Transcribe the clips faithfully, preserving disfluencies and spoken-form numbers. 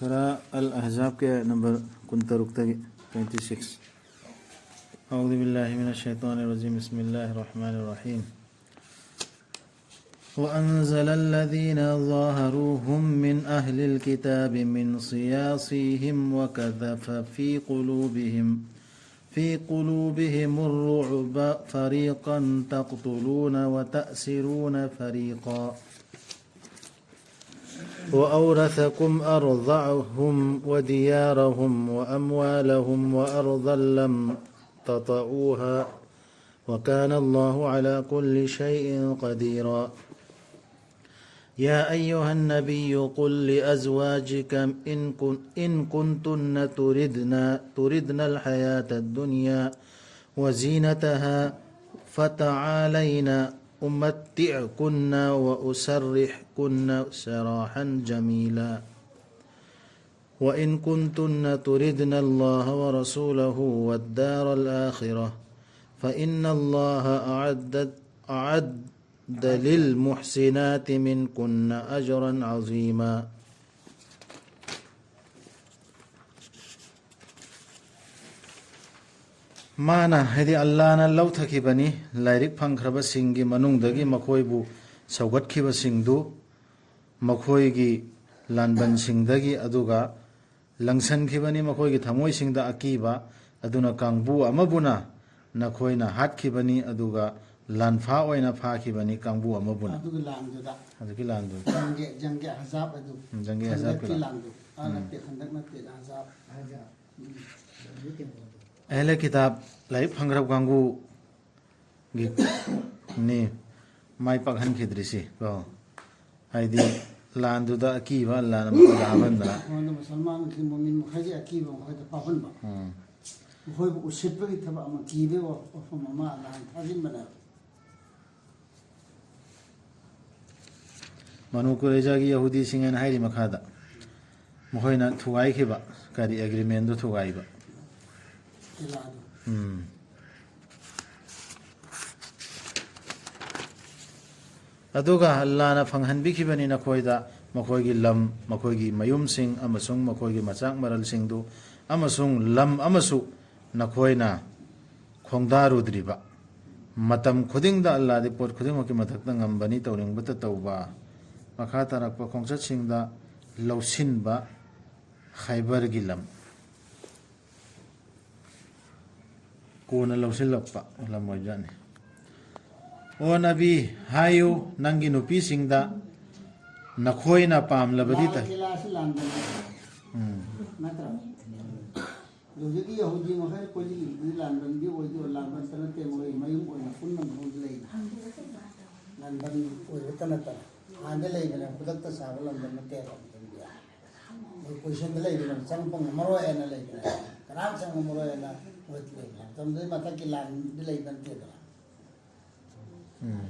ꯁꯨꯔꯥ ꯑꯜ ꯑꯍꯖꯥꯕꯀꯤ number ꯀꯨꯟꯇꯔꯨꯛꯇꯒꯤ, twenty six. أعوذ بالله من الشيطان الرجيم. بسم الله الرحمن الرحيم. وأنزل الذين ظاهروهم من أهل الكتاب من صياصيهم وقذف في قلوبهم، في قلوبهم الرعب، فريقا تقتلون وتأسرون فريقا. وأورثكم أرضهم وديارهم وأموالهم وأرضا لم تطئوها وكان الله على كل شيء قديرا. يا أيها النبي قل لأزواجك إن كن-، إن كنتن تردن، تردن الحياة الدنيا وزينتها فتعالين أمتعكن وأسرحكن سراحا جميلا. وإن كنتن تردن الله ورسوله والدار الآخرة فإن الله أعد، أعد للمحسنات منكن أجرا عظيما. ꯃꯥꯅ, ꯍꯥꯏꯗꯤ ꯑꯜꯂꯥꯅ ꯂꯧꯊꯈꯤꯕꯅꯤ ꯂꯥꯏꯔꯤꯛ ꯐꯪꯈ꯭ꯔꯕꯁꯤꯡꯒꯤ ꯃꯅꯨꯡꯗꯒꯤ ꯃꯈꯣꯏꯕꯨ ꯁꯧꯒꯠꯈꯤꯕꯁꯤꯡꯗꯨ ꯃꯈꯣꯏꯒꯤ ꯂꯥꯟꯕꯟꯁꯤꯡꯗꯒꯤ, ꯑꯗꯨꯒ ꯂꯪꯁꯟꯈꯤꯕꯅꯤ ꯃꯈꯣꯏꯒꯤ ꯊꯃꯣꯏꯁꯤꯡꯗ ꯑꯀꯤꯕ, ꯑꯗꯨꯅ ꯀꯥꯡꯕꯨ ꯑꯃꯕꯨꯅ ꯅꯈꯣꯏꯅ ꯍꯥꯠꯈꯤꯕꯅꯤ, ꯑꯗꯨꯒ ꯂꯥꯟꯐꯥ ꯑꯣꯏꯅ ꯐꯥꯈꯤꯕꯅꯤ ꯀꯥꯡꯕꯨ ꯑꯃꯕꯨꯅ꯫ ꯑꯗꯨꯒꯤ ꯂꯥꯟꯗꯨꯗ꯫ ꯍꯧꯖꯤꯛꯀꯤ ꯂꯥꯟꯗꯨ꯫ ꯖꯪꯒꯦ, ꯖꯪꯒꯦ ꯑꯍꯖꯥꯕ ꯑꯗꯨ꯫ ꯎꯝ, ꯖꯪꯒꯦ ꯑꯍꯖꯥꯕꯀꯤ ꯈꯟꯗꯛꯀꯤ ꯂꯥꯟ꯫ ꯂꯥꯟꯗꯨ꯫ ꯑꯥ, ꯎꯝ꯫ ꯅꯠꯇꯦ, ꯈꯟꯗꯛ ꯅꯠꯇꯦ, ꯑꯍꯖꯥꯕ꯫ ꯎꯝ꯫ ꯑꯍꯂꯦ ꯀꯤꯇꯥꯕ ꯂꯥꯏꯔꯤꯛ ꯐꯪꯈ꯭ꯔꯕ ꯀꯥꯡꯕꯨꯒꯤ ꯅꯤ ꯃꯥꯏ ꯄꯥꯛꯍꯟꯈꯤꯗ꯭ꯔꯤꯁꯤ ꯀꯣ꯫ ꯍꯥꯏꯗꯤ ꯂꯥꯟꯗꯨꯗ ꯑꯀꯤꯕ ꯂꯥꯟ ꯑꯃ ꯂꯥꯛꯍꯟꯗꯅ꯫ ꯑꯩꯉꯣꯟꯗ ꯃꯨꯁꯜꯃꯥꯟ ꯃꯨꯁꯂꯤꯝ ꯃꯣꯃꯤꯟ ꯃꯈꯩꯒꯤ ꯑꯀꯤꯕ ꯃꯈꯣꯏꯗ ꯐꯥꯎꯍꯟꯕ꯫ ꯎꯝ꯫ ꯃꯈꯣꯏꯕꯨ ꯎꯁꯤꯠꯄꯒꯤ ꯊꯕꯛ ꯑꯃ, ꯀꯤꯕꯒꯤ ꯋꯥꯐꯝ ꯑꯃ ꯂꯥꯟ ꯊꯥꯖꯤꯟꯕꯅꯦꯕ꯫ ꯕꯅꯨ ꯀꯨꯔꯩꯖꯥꯒꯤ ꯌꯍꯨꯗꯤꯁꯤꯡ ꯍꯥꯏꯅ ꯍꯥꯏꯔꯤ ꯃꯈꯥꯗ꯫ ꯃꯈꯣꯏꯅ ꯊꯨꯒꯥꯏꯈꯤꯕ ꯀꯔꯤ ꯑꯦꯒ꯭ꯔꯤꯃꯦꯟꯗꯨ ꯊꯨꯒꯥꯏꯕ꯫ ꯏꯂꯥꯗꯨ꯫ ꯎꯝ꯫ ꯑꯗꯨꯒ ꯑꯜꯂꯥꯅ ꯐꯪꯍꯟꯕꯤꯈꯤꯕꯅꯤ ꯅꯈꯣꯏꯗ ꯃꯈꯣꯏꯒꯤ ꯂꯝ, ꯃꯈꯣꯏꯒꯤ ꯃꯌꯨꯝꯁꯤꯡ ꯑꯃꯁꯨꯡ ꯃꯈꯣꯏꯒꯤ ꯃꯆꯥꯛ ꯃꯔꯜꯁꯤꯡꯗꯨ ꯑꯃꯁꯨꯡ ꯂꯝ ꯑꯃꯁꯨ ꯅꯈꯣꯏꯅ ꯈꯣꯡꯗꯥꯔꯨꯗ꯭ꯔꯤꯕ ꯃꯇꯝ ꯈꯨꯗꯤꯡꯗ ꯑꯜꯂꯥꯗꯤ ꯄꯣꯠ ꯈꯨꯗꯤꯡꯃꯛꯀꯤ ꯃꯊꯛꯇ ꯉꯝꯕꯅꯤ, ꯇꯧꯅꯤꯡꯕꯇ ꯇꯧꯕ꯫ ꯃꯈꯥ ꯇꯥꯔꯛꯄ ꯈꯣꯡꯆꯠꯁꯤꯡꯗ ꯂꯧꯁꯤꯟꯕ, ꯈꯥꯏꯕꯔꯒꯤ ꯂꯝ꯫ ꯀꯣꯟꯅ ꯂꯧꯁꯤꯜꯂꯛꯄ ꯂꯝ ꯑꯣꯏꯕꯖꯥꯠꯅꯤ꯫ ꯑꯣ ꯅꯕꯤ, ꯍꯥꯏꯌꯨ ꯅꯪꯒꯤ ꯅꯨꯄꯤꯁꯤꯡꯗ, ꯅꯈꯣꯏꯅ ꯄꯥꯝꯂꯕꯗꯤ ꯇ-, ꯂꯥꯜ ꯀꯤꯂꯥꯁꯤ ꯂꯥꯟꯕꯅꯤ꯫ ꯎꯝ꯫ ꯅꯠꯇ꯭ꯔꯣ? ꯍꯧꯖꯤꯛꯀꯤ ꯌꯍꯨꯗꯤ ꯃꯈꯩ ꯀꯣꯏꯁꯤꯜꯂꯤꯕꯗꯤ ꯂꯥꯟꯕꯟꯗꯤ ꯑꯣꯏꯗꯤ ꯑꯣꯏ, ꯂꯥꯟꯕꯟꯇ ꯅꯠꯇꯦ, ꯃꯣꯏ ꯃꯌꯨꯝ ꯑꯣꯏꯅ ꯄꯨꯟꯅ ꯃꯐꯝꯗ ꯂꯩꯅ꯫ ꯂꯥꯟꯕꯟ ꯑꯣꯏꯕꯇ ꯅꯠꯇꯅ ꯍꯥꯟꯅꯗꯤ ꯂꯩꯕꯅꯦ, ꯈꯨꯗꯛꯇ ꯁꯥꯕ ꯂꯥꯟꯕꯟ ꯅꯠꯇꯦꯕ꯫ ꯃꯣꯏ ꯄꯣꯖꯤꯁꯟꯗ ꯂꯩꯕꯅꯦꯕ, ꯆꯪꯕ ꯉꯝꯃꯔꯣꯏ ꯍꯥꯏꯅ ꯂꯩꯕꯅꯦꯕ, ꯀꯅꯥꯝ ꯆꯪꯉꯝꯃꯔꯣꯏ ꯍꯥꯏꯅ ꯃꯣꯏ ꯂꯩꯕꯅꯦꯕ꯫ ꯃꯇꯝꯗꯨꯗꯤ ꯃꯊꯛꯀꯤ ꯂꯥꯟꯗꯤ ꯂꯩꯕ ꯅꯠꯇꯦꯗꯅ꯫ ꯎꯝ꯫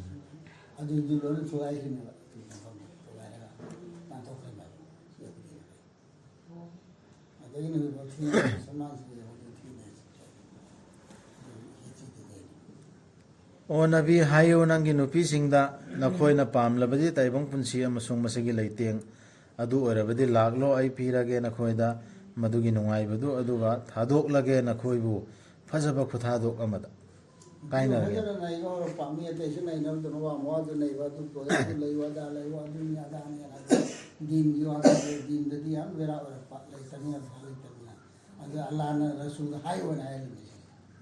ꯑꯗꯨꯗꯨ ꯂꯣꯏꯅ ꯊꯨꯒꯥꯏꯈꯤꯕꯅꯦꯕ, ꯊꯨꯒꯥꯏꯔꯒ ꯇꯥꯟꯊꯣꯛꯈ꯭ꯔꯦꯕ꯫ ꯑꯗꯒꯤ ꯅꯨꯃꯤꯠ ꯐꯥꯎ ꯊꯤꯅ ꯁꯃꯥꯖꯁꯤꯗ ꯌꯧꯕꯗ ꯊꯤꯅ꯫ ꯑꯣ ꯅꯕꯤ, ꯍꯥꯏꯌꯨ ꯅꯪꯒꯤ ꯅꯨꯄꯤꯁꯤꯡꯗ, ꯅꯈꯣꯏꯅ ꯄꯥꯝꯂꯕꯗꯤ ꯇꯥꯏꯕꯪ ꯄꯨꯟꯁꯤ ꯑꯃꯁꯨꯡ ꯃꯁꯤꯒꯤ ꯂꯩꯇꯦꯡ ꯑꯗꯨ ꯑꯣꯏꯔꯕꯗꯤ ꯂꯥꯛꯂꯣ, ꯑꯩ ꯄꯤꯔꯒꯦ ꯅꯈꯣꯏꯗ ꯃꯗꯨꯒꯤ ꯅꯨꯡꯉꯥꯏꯕꯗꯨ, ꯑꯗꯨꯒ ꯊꯥꯗꯣꯛꯂꯒꯦ ꯅꯈꯣꯏꯕꯨ ꯐꯖꯕ ꯈꯨꯊꯥꯗꯣꯛ ꯑꯃꯗ꯫ ꯀꯥꯏꯅꯔꯒꯦ꯫ ꯐꯖꯅ ꯅꯩꯕ ꯍꯧꯔꯛꯄ, ꯃꯤ ꯑꯇꯩꯁꯨ ꯅꯩꯅꯕꯗꯨꯅ ꯋꯥ ꯋꯥꯗꯨ ꯅꯩꯕ, ꯑꯗꯨ ꯇꯧ, ꯑꯗꯨ ꯂꯩꯌꯨ, ꯑꯗꯥ ꯂꯩꯌꯨ, ꯑꯗꯨꯅꯤ ꯑꯗꯥꯅꯤ ꯍꯥꯏꯅ꯫ ꯗꯤꯟꯒꯤ ꯋꯥ, ꯗꯤꯟꯗꯗꯤ ꯌꯥꯝ ꯕꯦꯔꯥ ꯑꯣꯏꯔꯛꯄ, ꯂꯩꯇꯕꯅꯤꯅ, ꯄꯩꯁꯥ ꯂꯩꯇꯕꯅꯤꯅ꯫ ꯑꯗ ꯑꯜꯂꯥꯍꯅ ꯔꯁꯨꯜꯗ ꯍꯥꯏꯌꯣꯅ ꯍꯥꯏꯔꯤꯕꯅꯤ꯫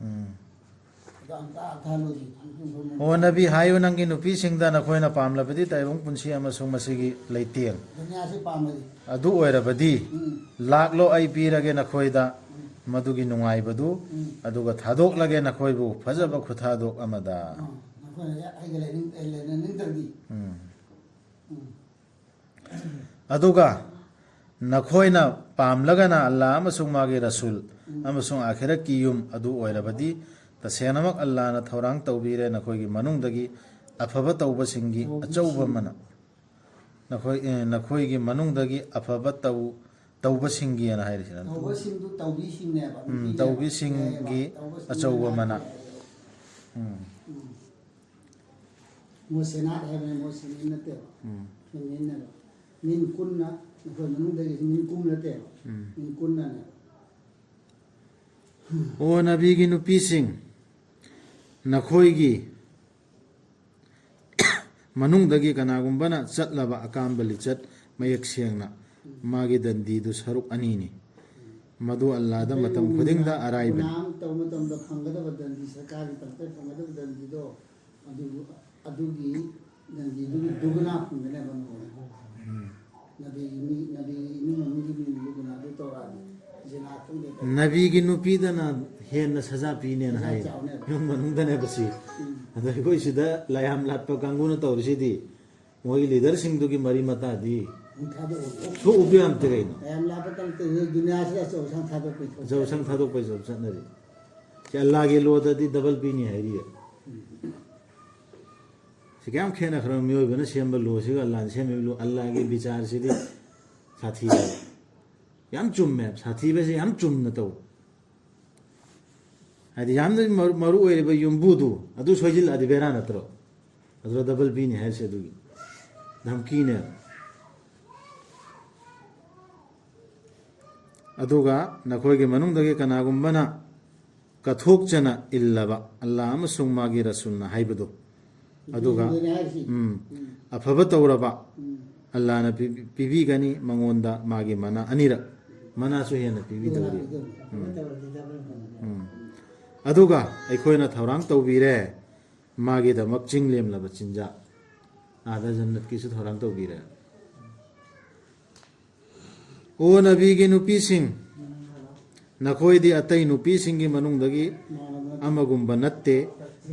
ꯎꯝ꯫ ꯑꯗꯣ ꯑꯝꯇ ꯑꯊꯥꯂꯣꯗꯤ ꯈꯪꯕꯤꯕ ꯃꯨꯟ-, ꯑꯣ ꯅꯕꯤ, ꯍꯥꯏꯌꯨ ꯅꯪꯒꯤ ꯅꯨꯄꯤꯁꯤꯡꯗ, ꯅꯈꯣꯏꯅ ꯄꯥꯝꯂꯕꯗꯤ ꯇꯥꯏꯕꯪ ꯄꯨꯟꯁꯤ ꯑꯃꯁꯨꯡ ꯃꯁꯤꯒꯤ ꯂꯩꯇꯦꯡ ꯗꯨꯅꯤꯌꯥꯁꯤ ꯄꯥꯝꯃꯗꯤ꯫ ꯑꯗꯨ ꯑꯣꯏꯔꯕꯗꯤ ꯎꯝ꯫ ꯂꯥꯛꯂꯣ, ꯑꯩ ꯄꯤꯔꯒꯦ ꯅꯈꯣꯏꯗ ꯎꯝ꯫ ꯃꯗꯨꯒꯤ ꯅꯨꯡꯉꯥꯏꯕꯗꯨ, ꯎꯝ꯫ ꯑꯗꯨꯒ ꯊꯥꯗꯣꯛꯂꯒꯦ ꯅꯈꯣꯏꯕꯨ ꯐꯖꯕ ꯈꯨꯊꯥꯗꯣꯛ ꯑꯃꯗ꯫ ꯑꯥ, ꯅꯈꯣꯏꯅ ꯑꯩꯒ ꯂꯩꯅꯤꯡ-, ꯂꯩꯅꯅꯤꯡꯗ꯭ꯔꯗꯤ꯫ ꯎꯝ꯫ ꯎꯝ꯫ ꯑꯗꯨꯒ ꯅꯈꯣꯏꯅ ꯄꯥꯝꯂꯒꯅ ꯑꯜꯂꯥꯍ ꯑꯃꯁꯨꯡ ꯃꯥꯒꯤ ꯔꯁꯨꯜ ꯎꯝ꯫ ꯑꯃꯁꯨꯡ ꯑꯥꯈꯤꯔꯠꯀꯤ ꯌꯨꯝ ꯑꯗꯨ ꯑꯣꯏꯔꯕꯗꯤ, ꯇꯁꯦꯡꯅꯃꯛ ꯑꯜꯂꯥꯍꯅ ꯊꯧꯔꯥꯡ ꯇꯧꯕꯤꯔꯦ ꯅꯈꯣꯏꯒꯤ ꯃꯅꯨꯡꯗꯒꯤ ꯑꯐꯕ ꯇꯧꯕꯁꯤꯡꯒꯤ ꯇꯧꯕꯁꯤꯡ꯫ ꯑꯆꯧꯕ ꯃꯅꯥ꯫ ꯅꯈꯣꯏ, ꯑꯦ, ꯅꯈꯣꯏꯒꯤ ꯃꯅꯨꯡꯗꯒꯤ ꯑꯐꯕ ꯇꯧ-, ꯇꯧꯕꯁꯤꯡꯒꯤꯅ ꯍꯥꯏꯔꯤꯁꯤꯅ꯫ ꯇꯧꯕꯁꯤꯡꯗꯨ ꯇꯧꯕꯤꯁꯤꯡꯅꯦꯕ, ꯎꯝ, ꯅꯨꯄꯤꯅꯦꯕ꯫ ꯇꯧꯕꯤꯁꯤꯡꯒꯤ ꯌꯥꯏꯌꯦꯕ, ꯇꯧꯕꯁꯤꯡꯗꯨ ꯑꯆꯧꯕ ꯃꯅꯥ꯫ ꯌꯥꯏꯌꯦꯕ꯫ ꯎꯝ꯫ ꯎꯝ꯫ ꯃꯣꯁꯦꯅꯥꯠ ꯍꯥꯏꯕꯅꯦ, ꯃꯣꯁꯦꯅꯤꯟ ꯅꯠꯇꯦꯕ꯫ ꯎꯝ꯫ ꯐꯦꯃꯤꯅꯤꯟꯅꯦꯕ꯫ ꯃꯤꯟ ꯀꯨꯟꯅ, ꯅꯈꯣꯏ ꯃꯅꯨꯡꯗꯒꯤꯁꯨ ꯃꯤꯟ ꯀꯨꯟ ꯅꯠꯇꯦꯕ꯫ ꯎꯝ꯫ ꯃꯤꯟ ꯀꯨꯟꯅꯅꯦ꯫ ꯑꯣ ꯅꯕꯤꯒꯤ ꯅꯨꯄꯤꯁꯤꯡ, ꯅꯈꯣꯏꯒꯤ ꯃꯅꯨꯡꯗꯒꯤ ꯀꯅꯥꯒꯨꯝꯕꯅ ꯆꯠꯂꯕ ꯑꯀꯥꯝꯕ ꯂꯤꯆꯠ ꯃꯌꯦꯛ ꯁꯦꯡꯅ, ꯃꯥꯒꯤ ꯗꯟꯗꯤꯗꯨ ꯁꯔꯨꯛ ꯑꯅꯤꯅꯤ꯫ ꯃꯗꯨ ꯑꯜꯂꯥꯗ ꯃꯇꯝ ꯈꯨꯗꯤꯡꯗ ꯑꯔꯥꯏꯕꯅꯤ꯫ ꯒꯨꯅꯥꯍ ꯇꯧꯕ ꯃꯇꯝꯗ ꯐꯪꯒꯗꯕ ꯗꯟꯗꯤ, ꯁꯔꯀꯥꯔꯒꯤ ꯇꯔꯐꯇ ꯐꯪꯒꯗꯕ ꯗꯟꯗꯤꯗꯣ, ꯑꯗꯨ, ꯑꯗꯨꯒꯤ ꯗꯟꯗꯤꯗꯨꯒꯤ ꯗꯨꯒꯨꯅꯥ ꯐꯪꯒꯅꯦꯕ ꯅꯉꯣꯟꯗ꯫ ꯎꯝ꯫ ꯅꯕꯤꯒꯤ ꯃꯤ, ꯅꯕꯤꯒꯤ ꯏꯃꯨꯡ ꯃꯅꯨꯡꯒꯤ ꯃꯤꯗꯨ ꯒꯨꯅꯥꯗꯨ ꯇꯧꯔꯛꯑꯗꯤ, ꯖꯤꯅꯥ ꯈꯪꯗꯦ ꯇꯧꯔꯛꯑꯗꯤ꯫ ꯅꯕꯤꯒꯤ ꯅꯨꯄꯤꯗꯅ ꯍꯦꯟꯅ ꯁꯖꯥ ꯄꯤꯅꯦꯅ ꯁꯖꯥ ꯍꯥꯏ꯫ ꯆꯥꯎꯅꯦꯕ꯫ ꯌꯨꯝ ꯃꯅꯨꯡꯗꯅꯦꯕ ꯁꯤ꯫ ꯎꯝ꯫ ꯑꯗꯣ ꯑꯩꯈꯣꯏ ꯁꯤꯗ ꯂꯥꯏꯌꯥꯝ ꯂꯥꯠꯄ ꯀꯥꯡꯕꯨꯅ ꯇꯧꯔꯤꯁꯤꯗꯤ ꯃꯣꯏꯒꯤ ꯂꯤꯗꯔꯁꯤꯡꯗꯨꯒꯤ ꯃꯔꯤ ꯃꯇꯥꯗꯤ ꯊꯥꯗꯣꯛꯑꯣ꯫ ꯊꯣꯛꯎꯕ ꯌꯥꯝꯇꯦ ꯀꯩꯅꯣ꯫ ꯃꯌꯥꯝ ꯂꯥꯛꯄ ꯇꯝꯇꯦ, ꯗꯨꯅꯤꯌꯥꯁꯤꯗ ꯑꯆꯧ ꯑꯁꯥꯡ ꯊꯥꯗꯣꯛꯄꯩ ꯊꯕꯛ꯫ ꯑꯆꯧ ꯑꯁꯥꯡ ꯊꯥꯗꯣꯛꯄꯩ ꯊꯕꯛ ꯆꯠꯅꯔꯤ꯫ ꯁꯤ ꯑꯜꯂꯥꯒꯤ ꯂꯣꯗꯗꯤ ꯗꯕꯜ ꯄꯤꯅꯤ ꯍꯥꯏꯔꯤꯌꯦ꯫ ꯁꯤ ꯀꯌꯥꯝ ꯈꯦꯠꯅꯈ꯭ꯔꯕ? ꯃꯤꯑꯣꯏꯕꯅ ꯁꯦꯝꯕ ꯂꯣꯁꯤꯒ ꯑꯜꯂꯥꯅ ꯁꯦꯝꯃꯤꯕ ꯂꯣ, ꯑꯜꯂꯥꯒꯤ ꯕꯤꯆꯥꯔꯁꯤꯗꯤ ꯁꯥꯊꯤꯔꯦ꯫ ꯌꯥꯝ ꯆꯨꯝꯃꯦ, ꯁꯥꯊꯤꯕꯁꯤ ꯌꯥꯝ ꯆꯨꯝꯅ ꯇꯧ꯫ ꯍꯥꯏꯗꯤ ꯌꯥꯝꯅ ꯃꯔꯨ, ꯃꯔꯨ ꯑꯣꯏꯔꯤꯕ ꯌꯨꯝꯕꯨꯗꯨ ꯑꯗꯨ ꯁꯣꯏꯖꯤꯜꯂꯛꯑꯗꯤ ꯕꯦꯔꯥ ꯅꯠꯇ꯭ꯔꯣ? ꯑꯗꯨꯗ ꯗꯕꯜ ꯄꯤꯅꯤ ꯍꯥꯏꯔꯤꯁꯦ ꯑꯗꯨꯒꯤ ꯙꯝꯀꯤꯅꯦꯕ꯫ ꯑꯗꯨꯒ ꯅꯈꯣꯏꯒꯤ ꯃꯅꯨꯡꯗꯒꯤ ꯀꯅꯥꯒꯨꯝꯕꯅ ꯀꯠꯊꯣꯛꯆꯅ ꯏꯜꯂꯕ ꯑꯜꯂꯥ ꯑꯃꯁꯨꯡ ꯃꯥꯒꯤ ꯔꯁꯨꯜꯅ ꯍꯥꯏꯕꯗꯨ, ꯑꯗꯨꯒ, ꯎꯝ, ꯑꯐꯕ ꯇꯧꯔꯕ ꯑꯜꯂꯥꯅ ꯄꯤꯕꯤ-, ꯄꯤꯕꯤꯒꯅꯤ ꯃꯉꯣꯟꯗ ꯃꯥꯒꯤ ꯃꯅꯥ ꯑꯅꯤꯔꯛ, ꯃꯅꯥꯁꯨ ꯍꯦꯟꯅ ꯄꯤꯕꯤꯗꯧꯔꯤ꯫ ꯎꯝ꯫ ꯎꯝ꯫ ꯑꯗꯨꯒ ꯑꯩꯈꯣꯏꯅ ꯊꯧꯔꯥꯡ ꯇꯧꯕꯤꯔꯦ ꯃꯥꯒꯤꯗꯃꯛ ꯆꯤꯡ ꯂꯦꯝꯂꯕ ꯆꯤꯟꯖꯥꯛ, ꯑꯥꯗ ꯖꯟꯅꯠꯀꯤꯁꯨ ꯊꯧꯔꯥꯡ ꯇꯧꯕꯤꯔꯦ꯫ ꯑꯣ ꯅꯕꯤꯒꯤ ꯅꯨꯄꯤꯁꯤꯡ, ꯅꯈꯣꯏꯗꯤ ꯑꯇꯩ ꯅꯨꯄꯤꯁꯤꯡꯒꯤ ꯃꯅꯨꯡꯗꯒꯤ ꯑꯃꯒꯨꯝꯕ ꯅꯠꯇꯦ꯫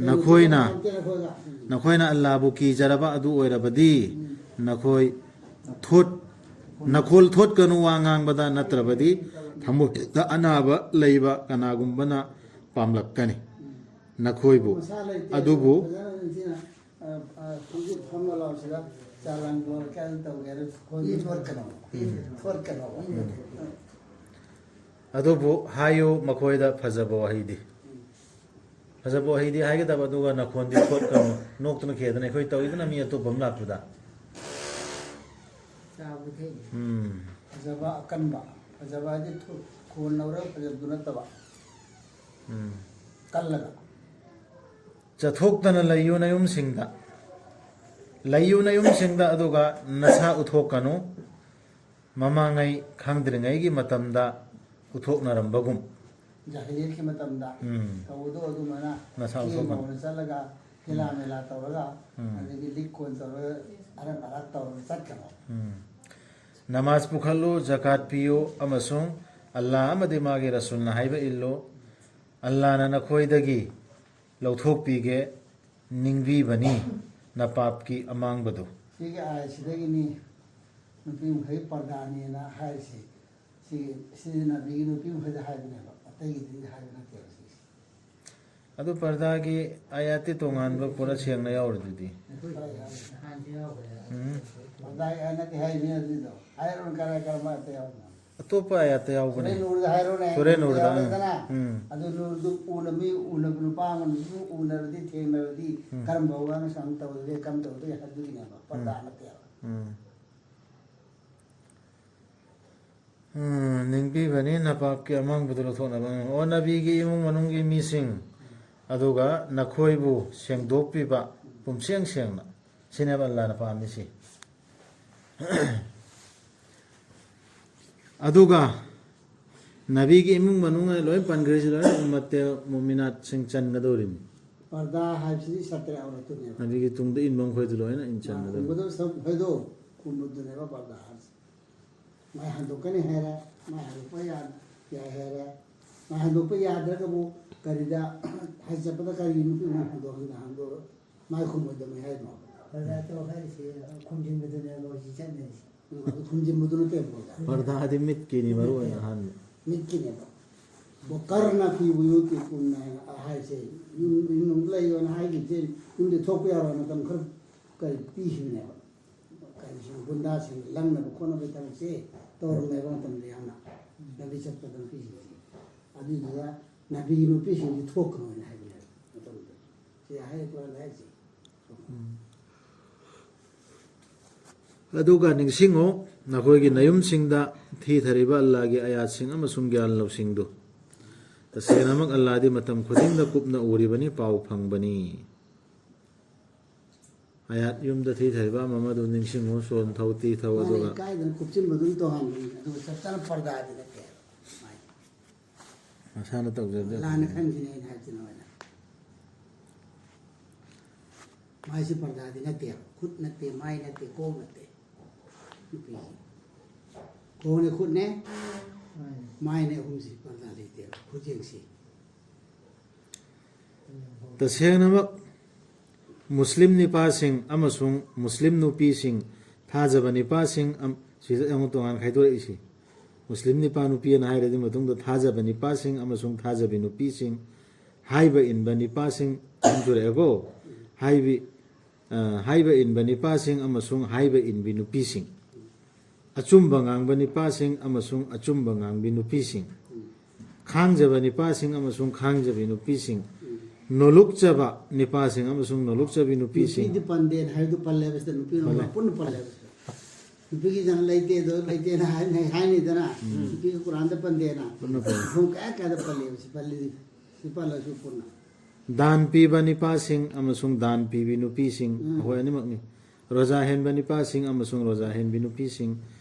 ꯅꯈꯣꯏꯅ, ꯅꯈꯣꯏꯅ ꯑꯜꯂꯥꯕꯨ ꯀꯤꯖꯔꯕ ꯑꯗꯨ ꯑꯣꯏꯔꯕꯗꯤ, ꯅꯈꯣꯏ ꯊꯣꯠ-, ꯅꯈꯣꯜ ꯊꯣꯠꯀꯅꯨ ꯋꯥ ꯉꯥꯡꯕꯗ, ꯅꯠꯇ꯭ꯔꯕꯗꯤ ꯊꯃꯣꯏꯗ ꯑꯅꯥꯕ ꯂꯩꯕ ꯀꯅꯥꯒꯨꯝꯕꯅ ꯄꯥꯝꯂꯛꯀꯅꯤ ꯅꯈꯣꯏꯕꯨ꯫ ꯑꯗꯨꯕꯨ ꯈꯣꯡꯖꯨ ꯐꯝꯃ ꯂꯥꯎꯁꯤꯗ ꯆꯥ ꯂꯥꯡ ꯂꯣꯜꯂ ꯀꯩꯅꯣ ꯇꯧꯒꯦ ꯍꯥꯏꯔ ꯈꯣꯟꯗꯤ ꯊꯣꯛꯀꯅꯣ꯫ ꯊꯣꯛꯀꯅꯣ꯫ ꯑꯗꯨꯕꯨ ꯍꯥꯏꯌꯨ ꯃꯈꯣꯏꯗ ꯐꯖꯕ ꯋꯥꯍꯩꯗꯤ꯫ ꯐꯖꯕ ꯋꯥꯍꯩꯗꯤ ꯍꯥꯏꯒꯗꯕ, ꯑꯗꯨꯒ ꯅꯈꯣꯟꯗꯤ ꯊꯣꯛꯀꯅꯨ꯫ ꯅꯣꯛꯇꯅ ꯈꯦꯗꯅ ꯑꯩꯈꯣꯏ ꯇꯧꯏꯗꯅ ꯃꯤ ꯑꯇꯣꯞꯄ ꯑꯃ ꯂꯥꯛꯄꯗ꯫ ꯆꯥꯕ ꯊꯛꯏ꯫ ꯎꯝ꯫ ꯐꯖꯕ ꯑꯀꯟꯕ, ꯐꯖꯕ ꯍꯥꯏꯗꯤ ꯊꯨ-, ꯈꯣꯟ ꯂꯧꯔꯒ ꯐꯖꯕꯗꯨ ꯅꯠꯇꯕ꯫ ꯎꯝ꯫ ꯀꯜꯂꯒ꯫ "ꯆꯠꯊꯣꯛꯇꯅ ꯂꯩꯌꯨ ꯅꯌꯨꯝꯁꯤꯡꯗ, ꯂꯩꯌꯨ ꯅꯌꯨꯝꯁꯤꯡꯗ, ꯑꯗꯨꯒ ꯅꯁꯥ ꯎꯠꯊꯣꯛꯀꯅꯨ, ꯃꯃꯥꯡꯉꯩ ꯈꯪꯗ꯭ꯔꯤꯉꯩꯒꯤ ꯃꯇꯝꯗ ꯎꯠꯊꯣꯛꯅꯔꯝꯕꯒꯨꯝ"꯫ ꯖꯥꯍꯤꯂꯤꯌꯠꯀꯤ ꯃꯇꯝꯗ ꯎꯝ꯫ ꯇꯧꯕꯗꯣ ꯑꯗꯨꯃꯥꯏꯅ ꯅꯁꯥ ꯊꯦꯡꯕ ꯎꯠꯊꯣꯛꯀꯅꯨ꯫ ꯑꯣꯏꯅ ꯆꯠꯂꯒ ꯍꯦꯂꯥ ꯎꯝ꯫ ꯃꯦꯂꯥ ꯇꯧꯔꯒ, ꯎꯝ꯫ ꯑꯗꯒꯤ ꯂꯤꯛ ꯀꯣꯟ ꯇꯧꯔꯒ, ꯑꯔꯛ ꯑꯔꯥꯛ ꯇꯧꯔꯒ ꯆꯠꯀꯅꯣ꯫ ꯎꯝ꯫ "ꯅꯃꯥꯖ ꯄꯨꯈꯠꯂꯨ, ꯖꯀꯥꯠ ꯄꯤꯌꯨ, ꯑꯃꯁꯨꯡ ꯑꯜꯂꯥꯍ ꯑꯃꯗꯤ ꯃꯥꯒꯤ ꯔꯁꯨꯜꯅ ꯍꯥꯏꯕ ꯏꯜꯂꯨ꯫ ꯑꯜꯂꯥꯍꯅ ꯅꯈꯣꯏꯗꯒꯤ ꯂꯧꯊꯣꯛꯄꯤꯒꯦ ꯅꯤꯡꯕꯤꯕꯅꯤ ꯅꯄꯥꯞꯀꯤ ꯑꯃꯥꯡꯕꯗꯨ"꯫ ꯁꯤꯒꯤ ꯑꯥꯌꯠꯁꯤꯗꯒꯤꯅꯤ ꯅꯨꯄꯤ ꯃꯈꯩ ꯄꯔꯗꯥꯅꯦꯅ ꯍꯥꯏꯔꯤꯁꯦ꯫ ꯁꯤꯒꯤ, ꯁꯤꯗꯤ ꯅꯕꯤꯒꯤ ꯅꯨꯄꯤ ꯃꯈꯩꯗ ꯍꯥꯏꯕꯅꯦꯕ, ꯑꯇꯩꯒꯤꯗꯤ ꯍꯥꯏꯕ ꯅꯠꯇꯦꯕ ꯁꯤꯁꯦ꯫ ꯑꯗꯨ ꯄꯔꯗꯥꯒꯤ ꯑꯥꯌꯥꯠꯇꯤ ꯇꯣꯉꯥꯟꯕ ꯄꯨꯔꯥ ꯁꯦꯡꯅ ꯌꯥꯎꯔꯤꯗꯨꯗꯤ꯫ ꯍꯣꯏ, ꯌꯥꯎꯔꯤ꯫ ꯎꯝ꯫ ꯄꯔꯗꯥꯒꯤ ꯑꯥꯌꯠ ꯅꯠꯇꯦ ꯍꯥꯏꯔꯤꯅꯦ ꯑꯗꯨꯏꯗꯣ꯫ ꯍꯥꯏꯔꯣꯅꯦ, ꯀꯔꯥꯏ, ꯀꯔꯝꯕ ꯑꯥꯌꯠꯇ ꯌꯥꯎꯕꯅꯣ? ꯑꯇꯣꯞꯄ ꯑꯥꯌꯥꯠꯇ ꯌꯥꯎꯕꯅꯦ꯫ ꯁꯨꯔꯦ ꯅꯨꯔꯗ ꯍꯥꯏꯔꯣꯅꯦ꯫ ꯁꯨꯔꯦ ꯅꯨꯔꯗ, ꯎꯝ꯫ ꯌꯥꯎꯔꯦꯗꯅ? ꯎꯝ꯫ ꯑꯗꯨ ꯅꯨꯔꯗꯨ ꯎꯅ, ꯃꯤ ꯎꯅꯕ, ꯅꯨꯄꯥ ꯑꯃꯅꯁꯨ ꯎꯅꯔꯗꯤ, ꯊꯦꯡꯅꯔꯗꯤ, ꯎꯝ꯫ ꯀꯔꯝꯕ ꯋꯥꯉꯥꯡ ꯁꯉꯥꯡ ꯇꯧꯗꯒꯦ, ꯀꯔꯝ ꯇꯧꯗꯒꯦ ꯍꯥꯏꯕꯗꯨꯒꯤꯅꯦꯕ꯫ ꯄꯔꯗꯥ ꯎꯝ꯫ ꯅꯠꯇꯦꯕ꯫ ꯎꯝ꯫ ꯎꯝ, ꯅꯤꯡꯕꯤꯕꯅꯤ ꯅꯄꯥꯞꯀꯤ ꯑꯃꯥꯡꯕꯗꯨ ꯂꯧꯊꯣꯛꯅꯕ꯫ ꯎꯝ꯫ "ꯑꯣ ꯅꯕꯤꯒꯤ ꯏꯃꯨꯡ ꯃꯅꯨꯡꯒꯤ ꯃꯤꯁꯤꯡ, ꯑꯗꯨꯒ ꯅꯈꯣꯏꯕꯨ ꯁꯦꯡꯗꯣꯛꯄꯤꯕ ꯄꯨꯝꯁꯦꯡ ꯁꯦꯡꯅ"꯫ ꯁꯤꯅꯦꯕ ꯑꯜꯂꯥꯍꯅ ꯄꯥꯝꯃꯤꯁꯤ꯫ ꯑꯗꯨꯒ ꯅꯕꯤꯒꯤ ꯏꯃꯨꯡ ꯃꯅꯨꯡ ꯂꯣꯏ ꯄꯟꯈ꯭ꯔꯤꯁꯤ ꯂꯣꯏꯅ ꯎꯝꯃꯠꯇꯦ ꯃꯨꯃꯤꯅꯥꯠꯁꯤꯡ ꯆꯟꯒꯗꯧꯔꯤꯕꯅꯤ꯫ ꯄꯔꯗꯥ ꯍꯥꯏꯕꯁꯤꯗꯤ ꯁꯇ꯭ꯔ ꯑꯧꯔꯠꯇꯨꯅꯦꯕ꯫ ꯅꯕꯤꯒꯤ ꯇꯨꯡꯗ ꯏꯟꯕ ꯃꯈꯣꯏꯗꯨ ꯂꯣꯏꯅ ꯏꯟ ꯆꯟꯒꯗꯧꯔꯤꯕꯅꯤ꯫ ꯎꯝꯕꯗꯣ ꯁꯔꯨꯛ ꯃꯈꯩꯗꯣ ꯎꯝꯕꯗꯨꯅꯦꯕ ꯄꯔꯗꯥ ꯍꯥꯏꯕꯁꯦ꯫ ꯃꯥꯏ ꯍꯟꯗꯣꯛꯀꯅꯤ ꯍꯥꯏꯔꯦ, ꯃꯥꯏ ꯍꯟꯗꯣꯛꯄ ꯌꯥ-, ꯌꯥꯏ ꯍꯥꯏꯔꯦ꯫ ꯃꯥꯏ ꯍꯟꯗꯣꯛꯄ ꯌꯥꯗ꯭ꯔꯒꯕꯨ ꯀꯔꯤꯗ, ꯍꯖ ꯆꯠꯄꯗ ꯀꯔꯤꯒꯤ ꯅꯨꯄꯤ ꯑꯃ ꯍꯟꯗꯣꯛ-, ꯍꯟꯗꯣꯛ-, ꯍꯟꯗꯣꯛ-, ꯃꯥꯏ ꯈꯨꯝꯃꯣꯏꯗꯕꯅꯤ ꯍꯥꯏꯅꯣ? ꯄꯔꯗꯥ ꯇꯧ ꯍꯥꯏꯔꯤꯁꯦ ꯈꯨꯝꯖꯤꯟꯕꯗꯨꯅꯦꯕ ꯍꯧꯖꯤꯛ ꯆꯠꯅꯔꯤꯁꯦ꯫ ꯎꯝ, ꯑꯗꯨ ꯈꯨꯝꯖꯤꯟꯕꯗꯨ ꯅꯠꯇꯦꯕ ꯄꯔꯗꯥ꯫ ꯄꯔꯗꯥꯗꯤ ꯃꯤꯠꯀꯤꯅꯤ ꯃꯔꯨ ꯑꯣꯏꯅ ꯑꯍꯥꯟꯕ꯫ ꯃꯤꯠꯀꯤꯅꯦꯕ꯫ "ꯋꯀꯔꯅ ꯐꯤ ꯕꯨꯌꯨꯇꯤꯀꯨꯟꯅ" ꯍꯥꯏꯅ ꯍꯥꯏꯁꯦ, ꯌꯨꯝ, ꯌꯨꯝ ꯃꯅꯨꯡꯗ ꯂꯩꯌꯣꯅ ꯍꯥꯏꯈꯤꯕꯁꯦ, ꯌꯨꯝꯗ ꯊꯣꯛꯄ ꯌꯥꯔꯣꯏ ꯃꯇꯝ ꯈꯔ ꯀꯔꯤ ꯄꯤꯈꯤꯕꯅꯦꯕ꯫ ꯀꯔꯤꯁꯤꯡ ꯒꯨꯟꯗꯥꯁꯤꯡ ꯂꯪꯅꯕ ꯈꯣꯠꯅꯕꯒꯤ ꯊꯕꯛꯁꯦ ꯇꯧꯔꯝꯃꯦꯕ ꯃꯇꯝꯗ ꯌꯥꯝꯅ꯫ ꯂꯝꯕꯤ ꯆꯠꯄꯗ ꯅꯨꯄꯤꯁꯤꯡꯁꯦ꯫ ꯑꯗꯨꯗꯨꯒ ꯅꯕꯤꯒꯤ ꯅꯨꯄꯤꯁꯤꯡꯁꯤ ꯊꯣꯛꯀꯅꯣ ꯍꯥꯏꯅ ꯍꯥꯏꯕꯅꯦꯕ ꯃꯇꯝꯗꯨꯗ꯫ ꯁꯤ ꯍꯥꯏꯔꯤꯕ ꯂꯥꯏꯔꯤꯛꯁꯦ꯫ ꯎꯝ꯫ ꯑꯗꯨꯒ ꯅꯤꯡꯁꯤꯡꯉꯨ, ꯅꯈꯣꯏꯒꯤ ꯅꯌꯨꯝꯁꯤꯡꯗ ꯊꯤꯊꯔꯤꯕ ꯑꯜꯂꯥꯒꯤ ꯑꯌꯥꯠꯁꯤꯡ ꯑꯃꯁꯨꯡ ꯒ꯭ꯌꯥꯟ ꯂꯧꯁꯤꯡꯗꯨ꯫ ꯇꯁꯦꯡꯅꯃꯛ ꯑꯜꯂꯥꯗꯤ ꯃꯇꯝ ꯈꯨꯗꯤꯡꯗ ꯀꯨꯞꯅ ꯎꯔꯤꯕꯅꯤ, ꯄꯥꯎ ꯐꯪꯕꯅꯤ꯫ ꯑꯌꯥꯠ ꯌꯨꯝꯗ ꯊꯤꯊꯔꯤꯕ ꯑꯃ ꯑꯃꯗꯨ ꯅꯤꯡꯁꯤꯡꯉꯨ, ꯁꯣꯟ ꯊꯧ, ꯇꯤ ꯊꯧ, ꯃꯥꯅ ꯑꯗꯨꯒ ꯏꯀꯥꯏꯗꯅ ꯀꯨꯞꯁꯤꯟꯕꯗꯨꯝ ꯇꯧꯍꯟꯕꯅꯤ, ꯑꯗꯨꯒ ꯆꯞ ꯆꯥꯅ ꯄꯔꯗꯥꯗꯤ ꯅꯠꯇꯦ꯫ ꯃꯥꯏ ꯃꯁꯥꯅ ꯇꯧꯖꯕꯗ ꯂꯥꯟꯅ ꯈꯟꯈꯤꯅꯤ ꯑꯩꯅ ꯍꯥꯏꯕꯁꯤ ꯅꯉꯣꯟꯗ꯫ ꯃꯥꯏꯁꯤ ꯄꯔꯗꯥꯗꯤ ꯅꯠꯇꯦꯕ, ꯈꯨꯠ ꯅꯠꯇꯦ, ꯃꯥꯏ ꯅꯠꯇꯦ, ꯈꯣꯡ ꯅꯠꯇꯦ꯫ ꯅꯨꯄꯤꯁꯤ ꯈꯣꯡꯅꯦ, ꯈꯨꯠꯅꯦ, ꯃꯥꯏꯅꯦ, ꯑꯍꯨꯝꯁꯤ ꯄꯔꯗꯥ ꯂꯩꯇꯦꯕ, ꯈꯨꯠꯌꯦꯡꯁꯤ꯫ ꯇꯁꯦꯡꯅꯃꯛ ꯃꯨꯁꯂꯤꯝ ꯅꯤꯄꯥꯁꯤꯡ ꯑꯃꯁꯨꯡ ꯃꯨꯁꯂꯤꯝ ꯅꯨꯄꯤꯁꯤꯡ, ꯊꯥꯖꯕ ꯅꯤꯄꯥꯁꯤꯡ ꯑꯝ-, ꯁꯤꯗ ꯑꯃꯨꯛ ꯇꯣꯉꯥꯟ ꯈꯥꯏꯗꯣꯔꯛꯏꯁꯤ꯫ ꯃꯨꯁꯂꯤꯝ ꯅꯤꯄꯥ ꯅꯨꯄꯤ ꯑꯅ ꯍꯥꯏꯔꯗꯤ ꯃꯇꯨꯡꯗ ꯊꯥꯖꯕ ꯅꯤꯄꯥꯁꯤꯡ ꯑꯃꯁꯨꯡ ꯊꯥꯖꯕꯤ ꯅꯨꯄꯤꯁꯤꯡ, ꯍꯥꯏꯕ ꯏꯟꯕ ꯅꯤꯄꯥꯁꯤꯡ ꯑꯍꯨꯝ ꯁꯨꯔꯛꯑꯦꯀꯣ꯫ ꯍꯥꯏꯕꯤ-, ꯑ, ꯍꯥꯏꯕ ꯏꯟꯕ ꯅꯤꯄꯥꯁꯤꯡ ꯑꯃꯁꯨꯡ ꯍꯥꯏꯕ ꯏꯟꯕꯤ ꯅꯨꯄꯤꯁꯤꯡ, ꯑꯆꯨꯝꯕ ꯉꯥꯡꯕ ꯅꯤꯄꯥꯁꯤꯡ ꯑꯃꯁꯨꯡ ꯑꯆꯨꯝꯕ ꯉꯥꯡꯕꯤ ꯅꯨꯄꯤꯁꯤꯡ, ꯈꯥꯡꯖꯕ ꯅꯤꯄꯥꯁꯤꯡ ꯑꯃꯁꯨꯡ ꯈꯥꯡꯖꯕꯤ ꯅꯨꯄꯤꯁꯤꯡ, ꯅꯣꯂꯨꯛꯆꯕ ꯅꯤꯄꯥꯁꯤꯡ ꯑꯃꯁꯨꯡ ꯅꯣꯂꯨꯛꯆꯕꯤ ꯅꯨꯄꯤꯁꯤꯡ꯫ ꯅꯨꯄꯤꯗꯤ ꯄꯟꯗꯦꯅ ꯍꯥꯏꯕꯗꯨ ꯄꯜꯂꯦꯕ ꯁꯤꯗ, ꯅꯨꯄꯤ ꯅꯨꯄꯥ ꯄꯜꯂꯦ꯫ ꯄꯨꯟꯅ ꯄꯜꯂꯦꯕ ꯁꯤꯗ꯫ ꯅꯨꯄꯤꯒꯤ ꯖꯅ ꯂꯩꯇꯦ, ꯑꯗꯣ ꯂꯩꯇꯦꯅ ꯍꯥꯏꯅ-, ꯍꯥꯏꯅꯤꯗꯅ꯫ ꯎꯝ꯫ ꯅꯨꯄꯤꯒꯤ ꯀꯨꯔꯥꯟꯗ ꯄꯟꯗꯦꯅ꯫ ꯄꯨꯟꯅ ꯄꯜꯂꯦ꯫ ꯃꯐꯝ ꯀꯌꯥ ꯀꯌꯥꯗ ꯄꯜꯂꯦꯕ ꯁꯤ ꯄꯜꯂꯤꯁꯤ꯫ ꯁꯤ ꯄꯜꯂꯁꯨ ꯄꯨꯟꯅ꯫ ꯗꯥꯟ ꯄꯤꯕ ꯅꯤꯄꯥꯁꯤꯡ ꯑꯃꯁꯨꯡ ꯗꯥꯟ ꯄꯤꯕꯤ ꯅꯨꯄꯤꯁꯤꯡ, ꯎꯝ꯫ ꯃꯈꯣꯏ ꯑꯅꯤꯃꯛꯅꯤ꯫ ꯔꯣꯖꯥ ꯍꯦꯟꯕ ꯅꯤꯄꯥꯁꯤꯡ ꯑꯃꯁꯨꯡ ꯔꯣꯖꯥ ꯍꯦꯟꯕꯤ ꯅꯨꯄꯤꯁꯤꯡ,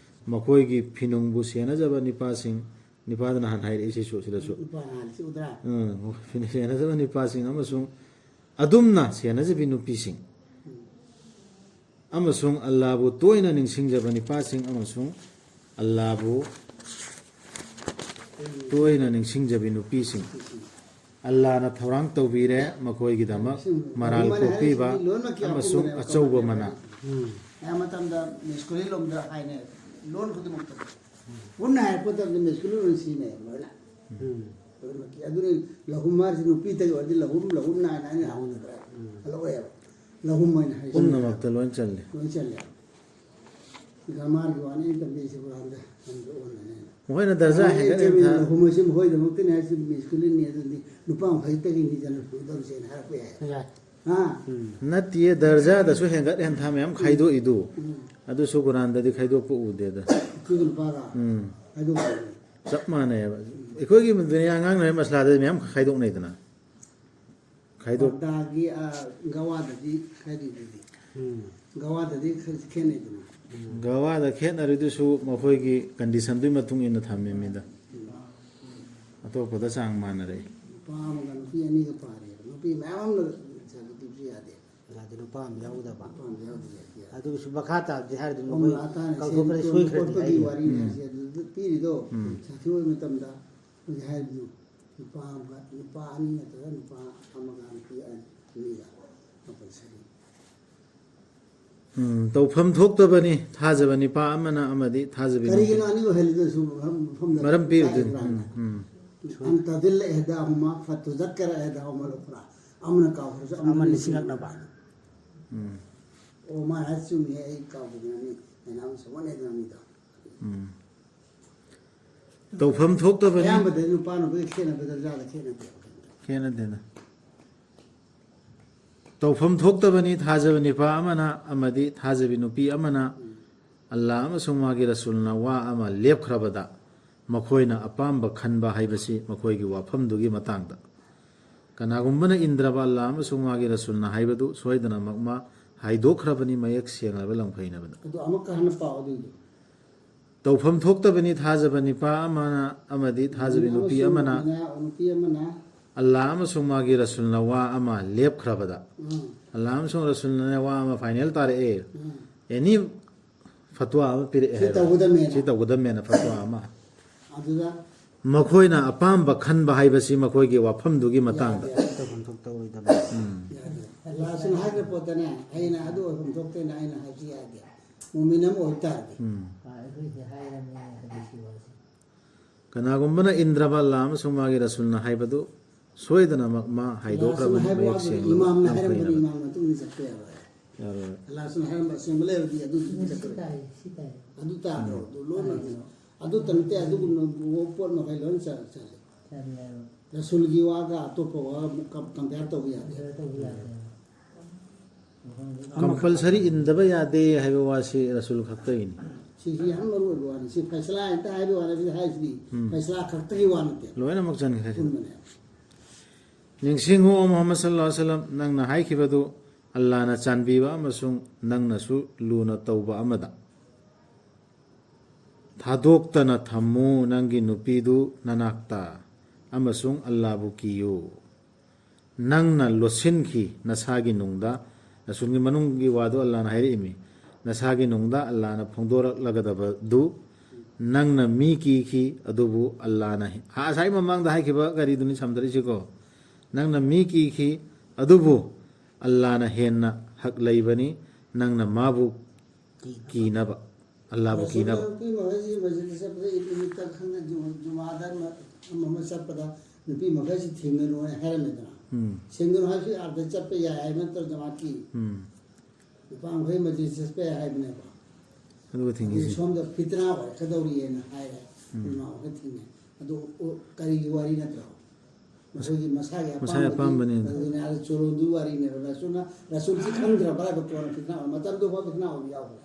ꯃꯈꯣꯏꯒꯤ ꯐꯤꯅꯨꯡꯕꯨ ꯁꯦꯟꯅꯖꯕ ꯅꯤꯄꯥꯁꯤꯡ, ꯅꯤꯄꯥꯗꯨꯅ ꯍꯥꯟꯅ ꯍꯥꯏꯔꯛꯏ ꯁꯤꯁꯨ, ꯁꯤꯗꯁꯨ꯫ ꯅꯨꯄꯥꯅ ꯍꯥꯟꯅ ꯁꯤ ꯎꯗ꯭ꯔꯥ? ꯎꯝ, ꯐꯤꯅꯨꯡ ꯁꯦꯟꯅꯖꯕ ꯅꯤꯄꯥꯁꯤꯡ ꯑꯃꯁꯨꯡ ꯑꯗꯨꯝꯅ ꯁꯦꯟꯅꯖꯕꯤ ꯅꯨꯄꯤꯁꯤꯡ, ꯎꯝ꯫ ꯑꯃꯁꯨꯡ ꯑꯜꯂꯥꯕꯨ ꯇꯣꯏꯅ ꯅꯤꯡꯁꯤꯡꯖꯕ ꯅꯤꯄꯥꯁꯤꯡ ꯑꯃꯁꯨꯡ ꯑꯜꯂꯥꯕꯨ ꯇꯣꯏꯅ ꯅꯤꯡꯁꯤꯡꯖꯕꯤ ꯅꯨꯄꯤꯁꯤꯡ꯫ ꯑꯜꯂꯥꯅ ꯊꯧꯔꯥꯡ ꯇꯧꯕꯤꯔꯦ ꯃꯈꯣꯏꯒꯤꯗꯃꯛ ꯃꯔꯥꯜ ꯀꯣꯛꯄꯤꯕ ꯑꯃꯁꯨꯡ ꯑꯆꯧꯕ ꯃꯅꯥ꯫ ꯎꯝ꯫ ꯑꯌꯥꯝꯕ ꯃꯇꯝꯗ ꯃꯦꯁꯀꯨꯂꯤꯟ ꯂꯣꯝꯗ ꯍꯥꯏꯅꯩ, ꯂꯣꯟ ꯈꯨꯗꯤꯡꯃꯛꯇ꯫ ꯄꯨꯟꯅ ꯍꯥꯏꯔꯛꯄ ꯃꯇꯝꯗ ꯃꯦꯁꯀꯨꯂꯤꯟ ꯑꯣꯏꯅ ꯁꯤꯖꯤꯟꯅꯩ ꯂꯣꯏꯅ꯫ ꯎꯝ꯫ ꯂꯣꯏꯅꯃꯛꯀꯤ꯫ ꯑꯗꯨꯅ ꯂꯍꯨꯝ ꯍꯥꯏꯔꯤꯁꯤ ꯅꯨꯄꯤ ꯇꯒꯤ ꯑꯣꯏꯔꯗꯤ ꯂꯍꯨꯝ, ꯂꯍꯨꯝ ꯅꯥꯏꯅ ꯑꯩꯅ ꯍꯥꯎꯅꯗ꯭ꯔꯦ꯫ ꯎꯝ꯫ ꯍꯜꯂꯛꯑꯣꯏꯕ꯫ ꯂꯍꯨꯝ ꯑꯣꯏꯅ ꯍꯥꯏꯔꯤꯁꯤ ꯄꯨꯝꯅꯃꯛꯇ ꯂꯣꯏ ꯆꯜꯂꯤ꯫ ꯂꯣꯏ ꯆꯜꯂꯦ꯫ ꯒ꯭ꯔꯥꯃꯥꯔꯒꯤ ꯋꯥꯅꯤ, ꯑꯩꯅ ꯇꯝꯕꯤꯔꯤꯁꯤ ꯀꯨꯔꯥꯟꯗ ꯆꯟꯕ ꯑꯣꯟꯕꯅꯦ꯫ ꯃꯈꯣꯏꯅ ꯗꯔꯖꯥ ꯍꯦꯟꯒꯠꯂꯦ ꯊꯥ-, ꯂꯍꯨꯝ ꯑꯁꯤ ꯃꯈꯣꯏꯗꯃꯛꯇꯅꯤ ꯍꯥꯏꯁꯤ ꯃꯦꯁꯀꯨꯂꯤꯟꯅꯤ, ꯑꯗꯨꯗꯤ ꯅꯨꯄꯥ ꯃꯈꯩꯗꯒꯤꯅꯤ ꯖꯅ ꯐꯪꯒꯗꯧꯔꯤꯁꯦꯅ ꯍꯥꯏꯔꯛꯄ ꯌꯥꯏ꯫ ꯌꯥꯏ꯫ ꯍꯥ? ꯎꯝ꯫ ꯅꯠꯇꯤꯌꯦ, ꯗꯔꯖꯥꯗꯁꯨ ꯍꯦꯟꯒꯠ ꯍꯦꯟꯊꯥ ꯃꯌꯥꯝ ꯈꯥꯏꯗꯣꯛꯏꯗꯨ꯫ ꯎꯝ꯫ ꯑꯗꯨꯁꯨ ꯀꯨꯔꯥꯟꯗꯗꯤ ꯈꯥꯏꯗꯣꯛꯄ ꯎꯗꯦꯗ꯫ ꯏꯆꯦꯒꯤ ꯅꯨꯄꯥꯒ ꯎꯝ꯫ ꯈꯥꯏꯗꯣꯛꯄ ꯎꯏ꯫ ꯆꯞ ꯃꯥꯟꯅꯩꯌꯦꯕ꯫ ꯑꯩꯈꯣꯏꯒꯤ ꯗꯨꯅꯤꯌꯥ ꯉꯥꯡꯅꯔꯤꯕ ꯃꯁꯂꯥꯗꯗꯤ ꯃꯌꯥꯝ ꯈꯥꯏꯗꯣꯛꯅꯩꯗꯅ꯫ ꯈꯥꯏꯗꯣꯛ- ꯕꯔꯗꯥꯒꯤ, ꯑ, ꯒꯋꯥꯗꯗꯤ ꯈꯥꯏꯗꯣꯛꯏꯗꯨꯗꯤ꯫ ꯎꯝ꯫ ꯒꯋꯥꯗꯗꯤ ꯈꯔ ꯈꯦꯠꯅꯩꯗꯅ꯫ ꯒꯋꯥꯗ ꯈꯦꯠꯅꯔꯤꯗꯨꯁꯨ ꯃꯈꯣꯏꯒꯤ ꯀꯟꯗꯤꯁꯟꯗꯨꯒꯤ ꯃꯇꯨꯡ ꯏꯟꯅ ꯊꯝꯃꯤꯃꯤꯗ꯫ ꯎꯝ꯫ ꯑꯇꯣꯞꯄꯗ ꯆꯥꯡ ꯃꯥꯟꯅꯔꯛꯏ꯫ ꯅꯨꯄꯥ ꯑꯃꯒ ꯅꯨꯄꯤ ꯑꯅꯤꯒ ꯄꯥꯔꯦꯕ꯫ ꯅꯨꯄꯤ ꯃꯌꯥꯝ ꯑꯃꯅ ꯆꯠꯄꯗꯨꯁꯨ ꯌꯥꯗꯦ꯫ ꯌꯥꯗꯦ, ꯅꯨꯄꯥ ꯑꯃ ꯌꯥꯎꯗꯕ꯫ ꯅꯨꯄꯥ ꯑꯃ ꯌꯥꯎꯗꯕ ꯌꯥꯗꯦ꯫ ꯑꯗꯨꯒꯤꯁꯨ ꯃꯈꯥ ꯇꯥꯕꯗꯤ ꯍꯥꯏꯔꯗꯤ ꯃꯈꯣꯏ ꯑꯃ ꯑꯇꯥꯅ ꯀꯥꯎꯊꯣꯛꯈ꯭ꯔꯦ, ꯁꯦꯟ ꯁꯣꯏꯈ꯭ꯔꯗꯤ ꯈꯣꯠꯄꯒꯤ ꯍꯥꯏꯔꯤ꯫ ꯋꯥꯔꯤꯅꯤ ꯎꯝ꯫ ꯍꯥꯏꯁꯦ꯫ ꯑꯗꯨꯗ ꯄꯤꯔꯤꯗꯣ ꯎꯝ꯫ ꯁꯥꯊꯤ ꯑꯣꯏꯕ ꯃꯇꯝꯗ ꯍꯧꯖꯤꯛ ꯍꯥꯏꯔꯤꯕꯗꯨ ꯅꯨꯄꯥ ꯑꯃꯒ, ꯅꯨꯄꯥ ꯑꯅꯤ ꯅꯠꯇ꯭ꯔꯒ ꯅꯨꯄꯥ ꯑꯃꯒ ꯅꯨꯄꯤ ꯑꯅꯤꯒ compulsory꯫ ꯎꯝ, ꯇꯧꯐꯝ ꯊꯣꯛꯇꯕꯅꯤ ꯊꯥꯖꯕ ꯅꯤꯄꯥ ꯑꯃꯅ ꯑꯃꯗꯤ ꯊꯥꯖꯕꯤ ꯅꯨꯄꯤ꯫ ꯀꯔꯤꯒꯤꯅꯣ ꯑꯅꯤ ꯑꯣꯏꯍꯜꯂꯤꯗꯣ? ꯁꯨꯝ ꯃꯐꯝꯗ ꯃꯔꯝ ꯄꯤꯔꯤꯗꯨꯅꯤ꯫ ꯇꯥꯛꯏꯕ꯭ꯔꯥ? ꯎꯝ, ꯎꯝ꯫ أن تضل إحداهما فتذكر إحداهما الأخرى. ꯑꯃꯅ ꯀꯥꯎꯈ꯭ꯔꯁꯨ ꯑꯃ ꯑꯃꯅ ꯅꯤꯡꯁꯤꯡꯉꯛꯅꯕ꯫ ꯎꯝ꯫ ꯑꯣ, ꯃꯥ ꯍꯥꯏ ꯆꯨꯝꯃꯤ, ꯑꯩ ꯀꯥꯎꯈꯤꯕꯅꯤ, ꯑꯩꯅ ꯑꯃ ꯁꯣꯛꯍꯟꯅꯗꯅ ꯃꯤꯗꯣ꯫ ꯎꯝ꯫ ꯇꯧꯐꯝ ꯊꯣꯛꯇꯕꯅꯤ꯫ ꯑꯌꯥꯝꯕꯗ ꯅꯨꯄꯥ ꯅꯨꯄꯤꯒ ꯈꯦꯠꯅꯕꯗ ꯖꯥꯠꯇ ꯈꯦꯠꯅꯗꯦ꯫ ꯈꯦꯠꯅꯗꯦꯗ꯫ ꯇꯧꯐꯝ ꯊꯣꯛꯇꯕꯅꯤ ꯊꯥꯖꯕ ꯅꯤꯄꯥ ꯑꯃꯅ ꯑꯃꯗꯤ ꯊꯥꯖꯕꯤ ꯅꯨꯄꯤ ꯑꯃꯅ ꯎꯝ꯫ ꯑꯜꯂꯥ ꯑꯃꯁꯨꯡ ꯃꯥꯒꯤ ꯔꯁꯨꯜꯅ ꯋꯥ ꯑꯃ ꯂꯦꯞꯈ꯭ꯔꯕꯗ ꯃꯈꯣꯏꯅ ꯑꯄꯥꯝꯕ ꯈꯟꯕ ꯍꯥꯏꯕꯁꯤ ꯃꯈꯣꯏꯒꯤ ꯋꯥꯐꯝꯗꯨꯒꯤ ꯃꯇꯥꯡꯗ꯫ ꯀꯅꯥꯒꯨꯝꯕꯅ ꯏꯟꯗ꯭ꯔꯕ ꯑꯜꯂꯥ ꯑꯃꯁꯨꯡ ꯃꯥꯒꯤ ꯔꯁꯨꯜꯅ ꯍꯥꯏꯕꯗꯨ ꯁꯣꯏꯗꯅꯃꯛ ꯃꯥ ꯍꯥꯏꯗꯣꯛꯈ꯭ꯔꯕꯅꯤ ꯃꯌꯦꯛ ꯁꯦꯡꯂꯕ ꯂꯝꯈꯩꯅꯕꯗ꯫ ꯑꯗꯨ ꯑꯃꯨꯛꯀ ꯍꯟꯅ ꯄꯥꯎ ꯑꯗꯨꯏꯗꯣ꯫ ꯇꯧꯐꯝ ꯊꯣꯛꯇꯕꯅꯤ ꯊꯥꯖꯕ ꯅꯤꯄꯥ ꯑꯃꯅ ꯑꯃꯗꯤ ꯊꯥꯖꯕꯤ ꯅꯨꯄꯤ ꯑꯃꯁꯨꯡ ꯑꯃꯅ ꯅꯨꯄꯤꯅ, ꯅꯨꯄꯤ ꯑꯃꯅ ꯑꯜꯂꯥ ꯑꯃꯁꯨꯡ ꯃꯥꯒꯤ ꯔꯁꯨꯜꯅ ꯋꯥ ꯑꯃ ꯂꯦꯞꯈ꯭ꯔꯕꯗ, ꯎꯝ꯫ ꯑꯜꯂꯥ ꯑꯃꯁꯨꯡ ꯔꯁꯨꯜꯅ ꯋꯥ ꯑꯃ ꯐꯥꯏꯅꯦꯜ ꯇꯥꯔꯛꯑꯦ, ꯎꯝ꯫ ꯑꯦꯅꯤ ꯐꯠꯋꯥ ꯑꯃ ꯄꯤꯔꯛꯑꯦ ꯁꯤ ꯍꯥꯏꯔꯣ? ꯇꯧꯒꯗꯕꯅꯦꯅ꯫ ꯁꯤ ꯇꯧꯒꯗꯕꯅꯦꯅ ꯐꯠꯋꯥ ꯑꯃ꯫ ꯑꯗꯨꯗ ꯃꯈꯣꯏꯅ ꯑꯄꯥꯝꯕ ꯈꯟꯕ ꯍꯥꯏꯕꯁꯤ ꯃꯈꯣꯏꯒꯤ ꯋꯥꯐꯝꯗꯨꯒꯤ ꯃꯇꯥꯡꯗ꯫ ꯌꯥꯗꯦ꯫ ꯇꯧꯐꯝ ꯊꯣꯛꯇꯧꯔꯣꯏꯗꯕ꯫ ꯎꯝ꯫ ꯌꯥꯗꯦ꯫ ꯑꯜꯂꯥꯁꯤꯅ ꯍꯥꯏꯈ꯭ꯔ ꯄꯣꯠꯇꯅꯦ, ꯑꯩꯅ ꯑꯗꯨ ꯑꯣꯏꯐꯝ ꯊꯣꯛꯇꯦꯅ ꯑꯩꯅ ꯍꯥꯏꯕꯁꯨ ꯌꯥꯗꯦ꯫ ꯃꯨꯃꯤꯟ ꯑꯃ ꯑꯣꯏꯇꯥꯔꯗꯤ꯫ ꯎꯝ꯫ ꯑꯥ, ꯑꯩꯈꯣꯏꯗꯤ ꯍꯥꯏꯔꯕꯅꯦ ꯍꯥꯏꯕꯁꯤ ꯋꯥꯁꯦ꯫ ꯀꯅꯥꯒꯨꯝꯕꯅ ꯏꯟꯗ꯭ꯔꯕ ꯑꯜꯂꯥ ꯑꯃꯁꯨꯡ ꯃꯥꯒꯤ ꯔꯁꯨꯜꯅ ꯍꯥꯏꯕꯗꯨ ꯁꯣꯏꯗꯅꯃꯛ ꯃꯥ ꯍꯥꯏꯗꯣꯛꯈ꯭ꯔꯕꯅꯤ, ꯑꯜꯂꯥꯁꯤꯅ ꯍꯥꯏꯕ ꯃꯌꯦꯛ ꯋꯥꯗꯨ ꯁꯦꯡꯂꯕ ꯏꯃꯥꯝꯅ ꯍꯥꯏꯔꯝꯕꯅꯤ, ꯂꯝꯈꯩꯅꯕ꯫ ꯏꯃꯥꯝ ꯃꯇꯨꯡ ꯏꯟꯅ ꯆꯠꯄ ꯌꯥꯔꯣꯏ꯫ ꯌꯥꯔꯣꯏ꯫ ꯑꯜꯂꯥꯁꯤꯅ ꯍꯥꯏꯔꯝꯕ ꯑꯁꯦꯡꯕ ꯂꯩꯔꯗꯤ ꯑꯗꯨꯗꯨꯗꯤ ꯁꯤ ꯆꯠꯇ꯭ꯔꯣꯏ꯫ ꯇꯥꯏ, ꯁꯤ ꯇꯥꯏ꯫ ꯑꯗꯨ ꯇꯥꯗ꯭ꯔꯣ? ꯎꯝ꯫ ꯑꯗꯨ ꯂꯣꯏꯅ ꯇꯥꯏ꯫ ꯀꯩꯅꯣ꯫ ꯑꯗꯨꯇ ꯅꯠꯇꯦ, ꯑꯗꯨꯒꯨꯝꯕ ꯄꯣꯠ ꯃꯈꯩ ꯂꯣꯏꯅ ꯆ-, ꯆꯜꯂꯦ꯫ ꯆꯜꯂꯦ ꯍꯥꯏꯕ꯫ ꯔꯁꯨꯜꯒꯤ ꯋꯥꯒ ꯑꯇꯣꯞꯄ ꯋꯥꯒ ꯑꯃꯨꯛ ꯀꯝ-, compare ꯇꯧꯕ ꯌꯥꯗꯦ꯫ Compare ꯇꯧꯕ ꯌꯥꯗꯦ ꯍꯥꯏꯕ꯫ ꯀꯝꯄꯜꯁꯔꯤ ꯏꯟꯗꯕ ꯌꯥꯗꯦ ꯍꯥꯏꯕ ꯋꯥꯁꯤ ꯔꯁꯨꯜ ꯈꯛꯇꯒꯤꯅꯤ꯫ ꯁꯤꯁꯤ ꯌꯥꯝ ꯃꯔꯨ ꯑꯣꯏꯕ ꯋꯥꯅꯤ꯫ ꯁꯤ ꯐꯩꯁꯂꯥ ꯍꯦꯛꯇ ꯍꯥꯏꯕ ꯋꯥꯅꯤ꯫ ꯁꯤꯗ ꯍꯥꯏꯁꯤꯗꯤ ꯐꯩꯁꯂꯥ ꯈꯛꯇꯒꯤ ꯋꯥ ꯅꯠꯇꯦ꯫ ꯂꯣꯏꯅꯃꯛ ꯆꯟꯈ꯭ꯔꯦ꯫ ꯑꯄꯨꯟꯕꯅꯦ꯫ ꯅꯤꯡꯁꯤꯡꯉꯨ, ꯑꯣ ꯃꯨꯍꯝꯃꯗ ꯁꯜꯂꯜꯂꯥꯍꯨ ꯑꯂꯥꯏꯍꯤ ꯋꯥꯁꯜꯂꯝ, ꯅꯪꯅ ꯍꯥꯏꯈꯤꯕꯗꯨ ꯑꯜꯂꯥꯍꯅ ꯆꯥꯟꯕꯤꯕ ꯑꯃꯁꯨꯡ ꯅꯪꯅꯁꯨ ꯂꯨꯅ ꯇꯧꯕ ꯑꯃꯗ ꯊꯥꯗꯣꯛꯇꯅ ꯊꯝꯃꯨ ꯅꯪꯒꯤ ꯅꯨꯄꯤꯗꯨ ꯅꯅꯥꯛꯇ, ꯑꯃꯁꯨꯡ ꯑꯜꯂꯥꯍꯕꯨ ꯀꯤꯌꯨ꯫ ꯅꯪꯅ ꯂꯣꯠꯁꯤꯟꯈꯤ ꯅꯁꯥꯒꯤ ꯅꯨꯡꯗ, ꯔꯁꯨꯜꯒꯤ ꯃꯅꯨꯡꯒꯤ ꯋꯥꯗꯨ ꯑꯜꯂꯥꯍꯅ ꯍꯥꯏꯔꯛꯏꯃꯤ, ꯅꯁꯥꯒꯤ ꯅꯨꯡꯗ ꯑꯜꯂꯥꯍꯅ ꯐꯣꯡꯗꯣꯔꯛꯂꯒꯗꯕꯗꯨ ꯅꯪꯅ ꯃꯤ ꯀꯤꯈꯤ, ꯑꯗꯨꯕꯨ ꯑꯜꯂꯥꯍꯅ ꯍꯦ-, ꯉꯁꯥꯏ ꯃꯃꯥꯡꯗ ꯍꯥꯏꯈꯤꯕ ꯀꯔꯤꯗꯨꯅꯤ ꯁꯝꯗꯔꯤꯁꯤꯀꯣ? ꯅꯪꯅ ꯃꯤ ꯀꯤꯈꯤ, ꯑꯗꯨꯕꯨ ꯑꯜꯂꯥꯍꯅ ꯍꯦꯟꯅ ꯍꯛ ꯂꯩꯕꯅꯤ, ꯅꯪꯅ ꯃꯥꯕꯨ ꯀꯤꯅꯕ, ꯑꯜꯂꯥꯍꯕꯨ ꯀꯤꯅꯕ꯫ ꯅꯨꯄꯤ ꯃꯈꯩꯁꯤ ꯃꯁꯖꯤꯗ ꯆꯠꯄꯗ ꯏꯗ ꯅꯨꯃꯤꯠꯇ ꯈꯪꯗꯦ, ꯖꯨ-, ꯖꯨꯃꯥꯗ ꯑꯃ, ꯑꯃ ꯑꯃ ꯆꯠꯄꯗ ꯅꯨꯄꯤ ꯃꯈꯩꯁꯤ ꯊꯤꯡꯒꯅꯨ ꯍꯥꯏꯅ ꯍꯥꯏꯔꯝꯃꯦꯗꯅ꯫ ꯎꯝ, ꯊꯤꯡꯒꯅꯨ ꯍꯥꯏꯕꯁꯤ ꯑꯥꯗ ꯆꯠꯄ ꯌꯥꯏ ꯍꯥꯏꯕ ꯅꯠꯇ꯭ꯔꯣ ꯖꯃꯥꯠꯀꯤ? ꯎꯝ꯫ ꯅꯨꯄꯥ ꯃꯈꯩ ꯃꯁꯖꯤꯗ ꯆꯠꯄ ꯌꯥꯏ ꯍꯥꯏꯕꯅꯦꯕ꯫ ꯑꯗꯨꯒ ꯑꯗꯨ ꯊꯤꯡꯉꯤꯁꯤ꯫ ꯁꯣꯝꯗ ꯐꯤꯇꯅꯥ ꯑꯣꯏꯔꯛꯀꯗꯧꯔꯤꯑꯅ ꯍꯥꯏꯔꯦ꯫ ꯏꯃꯥ ꯃꯈꯩ ꯊꯤꯡꯉꯦ꯫ ꯑꯗꯨ, ꯑꯣ, ꯀꯔꯤꯒꯤ ꯋꯥꯔꯤ ꯅꯠꯇ꯭ꯔꯣ? ꯃꯈꯣꯏꯒꯤ ꯃꯁꯥꯒꯤ ꯃꯁꯥꯒꯤ ꯑꯄꯥꯝꯕꯅꯤ꯫ ꯑꯗꯨꯅꯦ, ꯑꯗꯨ ꯆꯨꯔꯨꯗꯨ ꯋꯥꯔꯤꯅꯦꯕ꯫ ꯔꯁꯨꯜꯅ, ꯔꯁꯨꯜꯁꯤ ꯈꯪꯗ꯭ꯔꯕ ꯍꯥꯏꯕ ꯀꯣꯟꯅ ꯐꯤꯇꯅꯥ ꯑꯣꯏ-, ꯃꯇꯝꯗꯨ ꯐꯥꯎ ꯐꯤꯇꯅꯥ ꯑꯣꯏꯕ ꯌꯥꯎꯈ꯭ꯔꯦ꯫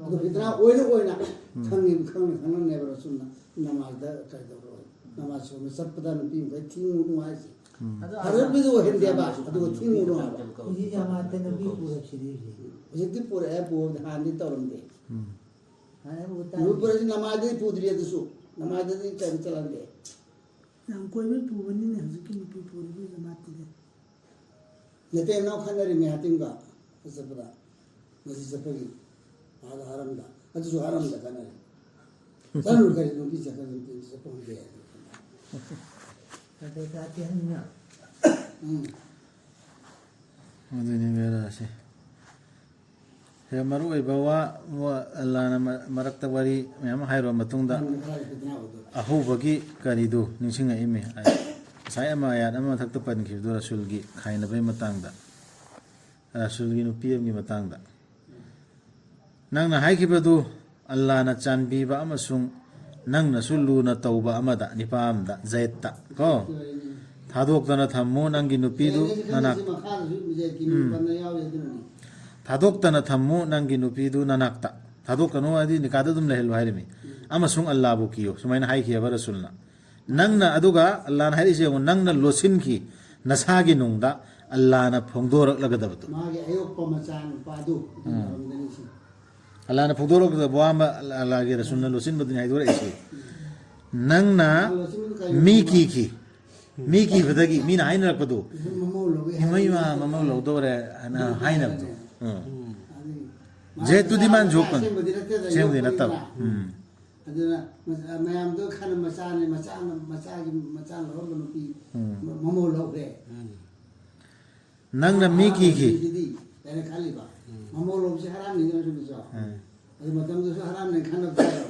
ꯑꯗꯨ ꯐꯤꯇꯅꯥ ꯑꯣꯏꯅ ꯑꯣꯏꯅ ꯈꯪꯉꯤ, ꯈꯪꯅ ꯈꯪꯅꯅꯦꯕ ꯔꯁꯨꯜꯅ ꯅꯃꯥꯖꯗ ꯀꯩꯗꯧꯔꯣꯏ, ꯅꯃꯥꯖ ꯁꯣꯟꯕ ꯆꯠꯄꯗ ꯅꯨꯄꯤ ꯃꯈꯩ ꯊꯤꯡꯉꯨꯅꯨ ꯍꯥꯏꯁꯦ꯫ ꯐꯖꯅꯗꯤ ꯑꯣꯏꯍꯟꯗꯦꯕ, ꯑꯗꯨꯒ ꯊꯤꯡꯉꯨꯅꯨ ꯍꯥꯏꯕ꯫ ꯍꯧꯖꯤꯛ ꯖꯃꯥꯠꯇ ꯅꯨꯄꯤ ꯄꯨꯔꯛꯁꯤꯗꯤ ꯍꯧꯖꯤꯛ꯫ ꯍꯧꯖꯤꯛꯇꯤ ꯄꯨꯔꯛꯑꯦ, ꯄꯨꯕꯗꯤ ꯍꯥꯟꯅꯗꯤ ꯇꯧꯔꯝꯗꯦ꯫ ꯍꯥꯟꯅ ꯎ ꯅꯨꯄꯤ ꯇꯥꯔꯗꯤ꯫ ꯄꯨꯔꯛꯏꯁꯤ ꯅꯃꯥꯖꯗꯤ ꯄꯨꯗ꯭ꯔꯤ, ꯑꯗꯨꯁꯨ ꯅꯃꯥꯖꯗꯤ ꯀꯔꯤꯝ ꯆꯠꯍꯟꯗꯦ꯫ ꯌꯥꯝ ꯀꯣꯏꯕ ꯄꯨꯕꯅꯤꯅꯦ ꯍꯧꯖꯤꯛꯀꯤ ꯅꯨꯄꯤ ꯄꯨꯔꯤꯕ ꯖꯃꯥꯠꯇꯨꯗꯤ꯫ ꯅꯇꯩ ꯅꯅꯥꯎ ꯈꯠꯅꯔꯤꯃꯦ ꯍꯥꯇꯤꯝꯒ ꯆꯠꯄꯗ, ꯃꯁꯤ ꯆꯠꯄꯒꯤ ꯑꯥꯗ ꯍꯔꯝꯗ, ꯑꯗꯨꯁꯨ ꯍꯔꯝꯗ ꯈꯠꯅꯔꯤ꯫ ꯆꯠꯂꯨ ꯀꯔꯤ ꯅꯨꯄꯤ ꯆꯠꯄ ꯅꯨꯄꯤ ꯆꯠꯄ ꯍꯧꯗꯦ꯫ ꯑꯗꯩ ꯇꯥꯇꯦ ꯍꯟꯅ꯫ ꯎꯝ꯫ ꯑꯗꯨꯅꯤ ꯕꯦꯔꯥꯁꯦ꯫ ꯁꯤꯗ ꯃꯔꯨ ꯑꯣꯏꯕ ꯋꯥ, ꯋꯥ ꯑꯜꯂꯥꯅ ꯃ-, ꯃꯔꯛꯇ ꯋꯥꯔꯤ ꯃꯌꯥꯝ ꯑꯃ ꯍꯥꯏꯔꯨꯔ ꯃꯇꯨꯡꯗ ꯅꯪ ꯈꯔ ꯐꯤꯇꯅꯥ ꯑꯣꯏꯗꯣꯏ꯫ ꯑꯍꯧꯕꯒꯤ ꯀꯔꯤꯗꯨ ꯅꯤꯡꯁꯤꯡꯉꯛꯏꯃꯤ꯫ ꯉꯁꯥꯏ ꯑꯃ ꯑꯌꯥꯠ ꯑꯃ ꯃꯊꯛꯇ ꯄꯟꯈꯤꯕꯗꯨ ꯔꯁꯨꯜꯒꯤ ꯈꯥꯏꯅꯕꯒꯤ ꯃꯇꯥꯡꯗ, ꯔꯁꯨꯜꯒꯤ ꯅꯨꯄꯤ ꯑꯃꯒꯤ ꯃꯇꯥꯡꯗ꯫ ꯅꯪꯅ ꯍꯥꯏꯈꯤꯕꯗꯨ ꯑꯜꯂꯥꯅ ꯆꯥꯟꯕꯤꯕ ꯑꯃꯁꯨꯡ ꯅꯪꯅꯁꯨ ꯂꯨꯅ ꯇꯧꯕ ꯑꯃꯗ, ꯅꯤꯄꯥ ꯑꯃꯗ, ꯖꯩꯗꯇ ꯀꯣ, ꯊꯥꯗꯣꯛꯇꯅ ꯊꯝꯃꯨ ꯅꯪꯒꯤ ꯅꯨꯄꯤꯗꯨ ꯅꯅꯥꯛ ꯃꯈꯥꯗꯁꯨ ꯖꯦꯠꯀꯤ ꯃꯤꯡ ꯄꯟꯕ ꯌꯥꯎꯔꯤ ꯑꯗꯨꯅꯅꯤ꯫ ꯊꯥꯗꯣꯛꯇꯅ ꯊꯝꯃꯨ ꯅꯪꯒꯤ ꯅꯨꯄꯤꯗꯨ ꯅꯅꯥꯛꯇ꯫ ꯊꯥꯗꯣꯛꯀꯅꯨ ꯍꯥꯏꯗꯤ ꯅꯤꯀꯥꯗ ꯑꯗꯨꯝ ꯂꯩꯍꯜꯂꯨ ꯍꯥꯏꯔꯤꯃꯤ꯫ ꯑꯃꯁꯨꯡ ꯑꯜꯂꯥꯕꯨ ꯀꯤꯌꯨ, ꯁꯨꯃꯥꯏꯅ ꯍꯥꯏꯈꯤꯑꯕ ꯔꯁꯨꯜꯅ꯫ ꯅꯪꯅ, ꯑꯗꯨꯒ ꯑꯜꯂꯥꯅ ꯍꯥꯏꯔꯤꯁꯦ ꯌꯦꯡꯉꯨ, ꯅꯪꯅ ꯂꯣꯠꯁꯤꯟꯈꯤ ꯅꯁꯥꯒꯤ ꯅꯨꯡꯗ ꯑꯜꯂꯥꯅ ꯐꯣꯡꯗꯣꯔꯛꯂꯒꯗꯕꯗꯨ꯫ ꯃꯥꯒꯤ ꯑꯌꯣꯛꯄ ꯃꯆꯥ ꯅꯨꯄꯥꯗꯨ ꯑꯗꯨꯒꯤ ꯃꯔꯝꯗꯅꯤ ꯁꯤ꯫ ꯑꯜꯂꯥꯅ ꯐꯣꯡꯗꯣꯔꯛꯂꯒꯗꯕ ꯋꯥ ꯑꯃ ꯑꯜꯂꯥꯒꯤ ꯔꯁꯨꯜꯅ ꯂꯣꯠꯁꯤꯟꯕꯗꯨꯅꯤ ꯍꯥꯏꯗꯣꯔꯛꯏꯁꯤ꯫ ꯅꯪꯅ ꯃꯥ ꯂꯣꯠꯁꯤꯟꯕꯗꯨ ꯀꯔꯤ ꯃꯤ ꯑꯣꯏꯗꯣꯏꯅꯣ? ꯀꯤꯈꯤ, ꯃꯤ ꯀꯤꯕꯗꯒꯤ ꯃꯤꯅ ꯍꯥꯏꯅꯔꯛꯄꯗꯨ, ꯃꯃꯧ ꯂꯧꯒꯦ "ꯏꯃꯩ ꯃꯥ ꯍꯥꯏꯔꯗꯤ ꯃꯃꯧ ꯂꯧꯗꯧꯔꯦ" ꯍꯥꯏꯅ ꯍꯥꯏꯅꯕꯗꯣ꯫ ꯎꯝ꯫ ꯑꯗꯨꯒꯤ ꯖꯦꯠꯇꯨꯗꯤ ꯃꯥꯅ ꯌꯣꯛꯄꯅꯤ꯫ ꯑꯁꯦꯡꯕꯗꯤ ꯅꯠꯇꯦꯗ, ꯑꯁꯦꯡꯕꯗꯤ ꯌꯣꯛꯄꯅꯤꯗꯅ꯫ ꯅꯠꯇꯕ꯫ ꯎꯝ꯫ ꯑꯗꯨꯅ ꯃꯆꯥ-, ꯃꯌꯥꯝꯗꯣ ꯈꯟꯅ ꯃꯆꯥꯅꯤ, ꯃꯆꯥꯅ, ꯃꯆꯥꯒꯤ ꯃꯆꯥ ꯂꯧꯔꯝꯕ ꯅꯨꯄꯤ ꯎꯝ꯫ ꯃ-, ꯃꯃꯧ ꯂꯧꯈ꯭ꯔꯦ꯫ ꯅꯪꯅ ꯃꯤ ꯀꯤꯈꯤ꯫ ꯁꯤꯗꯤ ꯀꯩꯅꯣ ꯈꯜꯂꯤꯕ꯫ ꯃꯃꯧ ꯂꯧꯕꯁꯦ ꯍꯔꯥꯝꯅꯤꯗꯅ ꯁꯨꯝꯕꯁꯨ꯫ ꯎꯝ꯫ ꯑꯗꯨ ꯃꯇꯝꯗꯨꯁꯨ ꯍꯔꯥꯝꯅꯦ ꯈꯟꯅꯕ ꯇꯥꯏꯕ꯫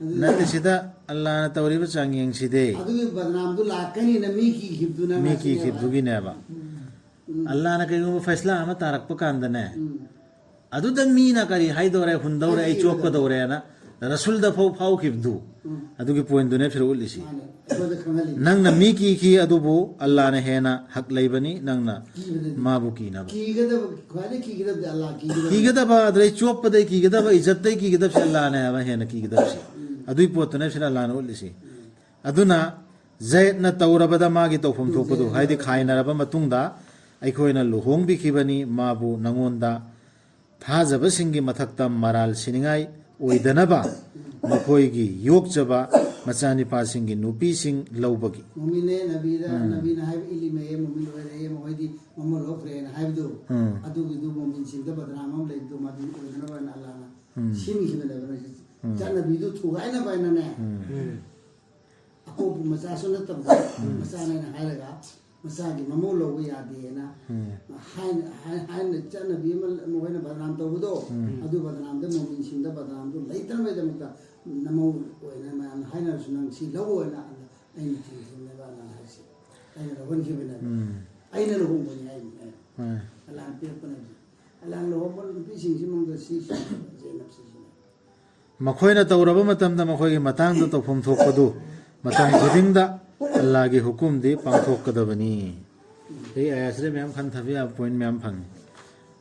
ꯑꯗꯨ ꯅꯠꯇꯦ, ꯁꯤꯗ ꯑꯜꯂꯥꯅ ꯇꯧꯔꯤꯕ ꯆꯥꯡꯌꯦꯡꯁꯤꯗꯤ꯫ ꯑꯗꯨꯒꯤ ꯕꯗꯅꯥꯝꯗꯨ ꯂꯥꯛꯀꯅꯤꯅ ꯃꯤ ꯀꯤꯈꯤꯕꯗꯨꯅ ꯃꯤ ꯉꯥꯛꯇꯅꯦꯕ꯫ ꯀꯤꯈꯤꯕꯗꯨꯒꯤꯅꯦꯕ꯫ ꯎꯝ꯫ ꯑꯜꯂꯥꯅ ꯀꯔꯤꯒꯨꯝꯕ ꯐꯩꯁꯂꯥ ꯑꯃ ꯇꯥꯔꯛꯄ ꯀꯥꯟꯗꯅꯦ, ꯎꯝ꯫ ꯑꯗꯨꯗ ꯃꯤꯅ ꯀꯔꯤ ꯍꯥꯏꯗꯧꯔꯦ, ꯍꯨꯟꯗꯧꯔꯦ, ꯑꯩ ꯍꯥꯏꯗꯤ ꯆꯣꯞꯀꯗꯧꯔꯦꯅ ꯔꯁꯨꯜꯗ ꯐꯥꯎ ꯐꯥꯎꯈꯤꯕꯗꯨ, ꯎꯝ꯫ ꯑꯗꯨꯒꯤ ꯄꯣꯏꯟꯗꯨꯅꯦ ꯐꯤꯔꯣ ꯎꯠꯂꯤꯁꯤ꯫ ꯃꯥꯅꯦ꯫ ꯑꯩꯈꯣꯏꯗ ꯈꯪꯍꯜꯂꯤ꯫ ꯅꯪꯅ ꯃꯤ ꯀꯤꯈꯤ, ꯑꯗꯨꯕꯨ ꯑꯜꯂꯥꯅ ꯍꯦꯟꯅ ꯍꯛ ꯂꯩꯕꯅꯤ ꯅꯪꯅ ꯀꯤꯕꯗꯗꯤ꯫ ꯃꯥꯕꯨ ꯀꯤꯅꯕ꯫ ꯀꯤꯒꯗꯕ, ꯈ꯭ꯋꯥꯏꯗꯒꯤ ꯀꯤꯒꯗꯕꯗꯤ ꯑꯜꯂꯥ ꯀꯤꯒꯗꯕ꯫ ꯀꯤꯒꯗꯕ, ꯑꯗꯩ ꯆꯣꯞꯄꯗꯩ ꯀꯤꯒꯗꯕ, ꯏꯖꯠꯇꯩ ꯀꯤꯒꯗꯕꯁꯦ ꯑꯜꯂꯥꯅꯦ ꯍꯥꯏꯕ ꯍꯦꯟꯅ ꯀꯤꯒꯗꯕꯁꯦ꯫ ꯑꯗꯨꯏ ꯄꯣꯠꯇꯨꯅꯦ ꯁꯤꯗ ꯑꯜꯂꯥꯅ ꯎꯠꯂꯤꯁꯤ꯫ ꯑꯗꯨꯅ ꯖꯌꯠꯅ ꯇꯧꯔꯕꯗ ꯃꯥꯒꯤ ꯇꯧꯐꯝ ꯊꯣꯛꯄꯗꯨ, ꯍꯥꯏꯗꯤ ꯈꯥꯏꯅꯔꯕ ꯃꯇꯨꯡꯗ ꯑꯩꯈꯣꯏꯅ ꯂꯨꯍꯣꯡꯕꯤꯈꯤꯕꯅꯤ ꯃꯥꯕꯨ ꯅꯉꯣꯟꯗ, ꯊꯥꯖꯕꯁꯤꯡꯒꯤ ꯃꯊꯛꯇ ꯃꯔꯥꯜ ꯁꯤꯅꯤꯡꯉꯥꯏ ꯑꯣꯏꯗꯅꯕ ꯃꯈꯣꯏꯒꯤ ꯌꯣꯛꯆꯕ ꯃꯆꯥꯅꯤꯄꯥꯁꯤꯡꯒꯤ ꯅꯨꯄꯤꯁꯤꯡ ꯂꯧꯕꯒꯤ꯫ ꯃꯨꯃꯤꯟꯅꯦ, ꯅꯕꯤꯗ, ꯅꯕꯤꯅ ꯍꯥꯏꯕ ꯏꯜꯂꯤꯃꯦ, ꯃꯨꯃꯤꯟ ꯑꯣꯏꯔꯦ, ꯃꯈꯣꯏꯗꯤ ꯃꯃꯧ ꯂꯧꯈ꯭ꯔꯦꯅ ꯍꯥꯏꯕꯗꯨ, ꯎꯝ꯫ ꯑꯗꯨꯒꯤꯗꯨ ꯃꯨꯃꯤꯟꯁꯤꯡꯗ ꯕꯗꯅꯥꯝ ꯑꯃ ꯂꯩꯕꯗꯨ ꯃꯗꯨ ꯑꯣꯏꯗꯅꯕ ꯍꯥꯏꯅ ꯑꯜꯂꯥꯅ ꯎꯝ꯫ ꯁꯤꯟꯈꯤꯕꯅꯦꯕ꯫ ꯅꯣꯏꯁꯦ ꯎꯝ꯫ ꯆꯠꯅꯕꯤꯗꯨ ꯊꯨꯒꯥꯏꯅꯕ ꯍꯥꯏꯅꯅꯦ꯫ ꯎꯝ꯫ ꯑꯄꯣꯛꯄ ꯃꯆꯥꯁꯨ ꯅꯠꯇꯕꯗ ꯃꯆꯥꯅꯦꯅ ꯍꯥꯏꯔꯒ ꯃꯆꯥꯒꯤ ꯃꯃꯧ ꯂꯧꯕ ꯌꯥꯗꯦꯅ ꯎꯝ꯫ ꯍꯥꯏꯅ, ꯍꯥꯏ-, ꯍꯥꯏꯅ ꯆꯠꯅꯕꯤ ꯑꯃ ꯃꯈꯣꯏꯅ ꯕꯗꯅꯥꯝ ꯇꯧꯕꯗꯣ, ꯎꯝ꯫ ꯑꯗꯨ ꯕꯗꯅꯥꯝꯗ ꯃꯣꯃꯤꯟꯁꯤꯡꯗ ꯕꯗꯅꯥꯝꯗꯨ ꯂꯩꯇꯅꯕꯒꯤꯗꯃꯛꯇ ꯅꯃꯧ ꯑꯣꯏꯅ ꯃꯌꯥꯝꯅ ꯍꯥꯏꯅꯔꯁꯨ ꯅꯪ ꯁꯤ ꯂꯧꯑꯣꯅ ꯑꯩꯅ ꯊꯤꯡꯈꯤꯕꯅꯦꯕ ꯑꯜꯂꯥꯅ ꯍꯥꯏꯁꯦ꯫ ꯑꯩꯅ ꯂꯧꯍꯟꯈꯤꯕꯅꯦꯕ꯫ ꯎꯝ꯫ ꯑꯩꯅ ꯂꯨꯍꯣꯡꯕꯅꯤ ꯍꯥꯏꯕꯅꯦ꯫ ꯎꯝ꯫ ꯑꯜꯂꯥꯅ ꯄꯤꯔꯛꯄꯅꯦꯕ꯫ ꯑꯜꯂꯥꯅ ꯂꯨꯍꯣꯡꯕ ꯅꯨꯄꯤꯁꯤꯡꯁꯤ ꯃꯅꯨꯡꯗ ꯁꯤ ꯖꯦꯅꯕ ꯁꯤꯁꯤꯅꯦ꯫ ꯃꯈꯣꯏꯅ ꯇꯧꯔꯕ ꯃꯇꯝꯗ ꯃꯈꯣꯏꯒꯤ ꯃꯇꯥꯡꯗ ꯇꯧꯐꯝ ꯊꯣꯛꯄꯗꯨ ꯃꯇꯝ ꯈꯨꯗꯤꯡꯗ ꯑꯜꯂꯥꯒꯤ ꯍꯨꯀꯨꯝꯗꯤ ꯄꯥꯡꯊꯣꯛꯀꯗꯕꯅꯤ꯫ ꯑꯩ ꯑꯥꯌꯥꯠꯁꯤꯗ ꯃꯌꯥꯝ ꯈꯟꯊꯕ ꯌꯥꯕ ꯄꯣꯏꯟ ꯃꯌꯥꯝ ꯐꯪꯉꯤ꯫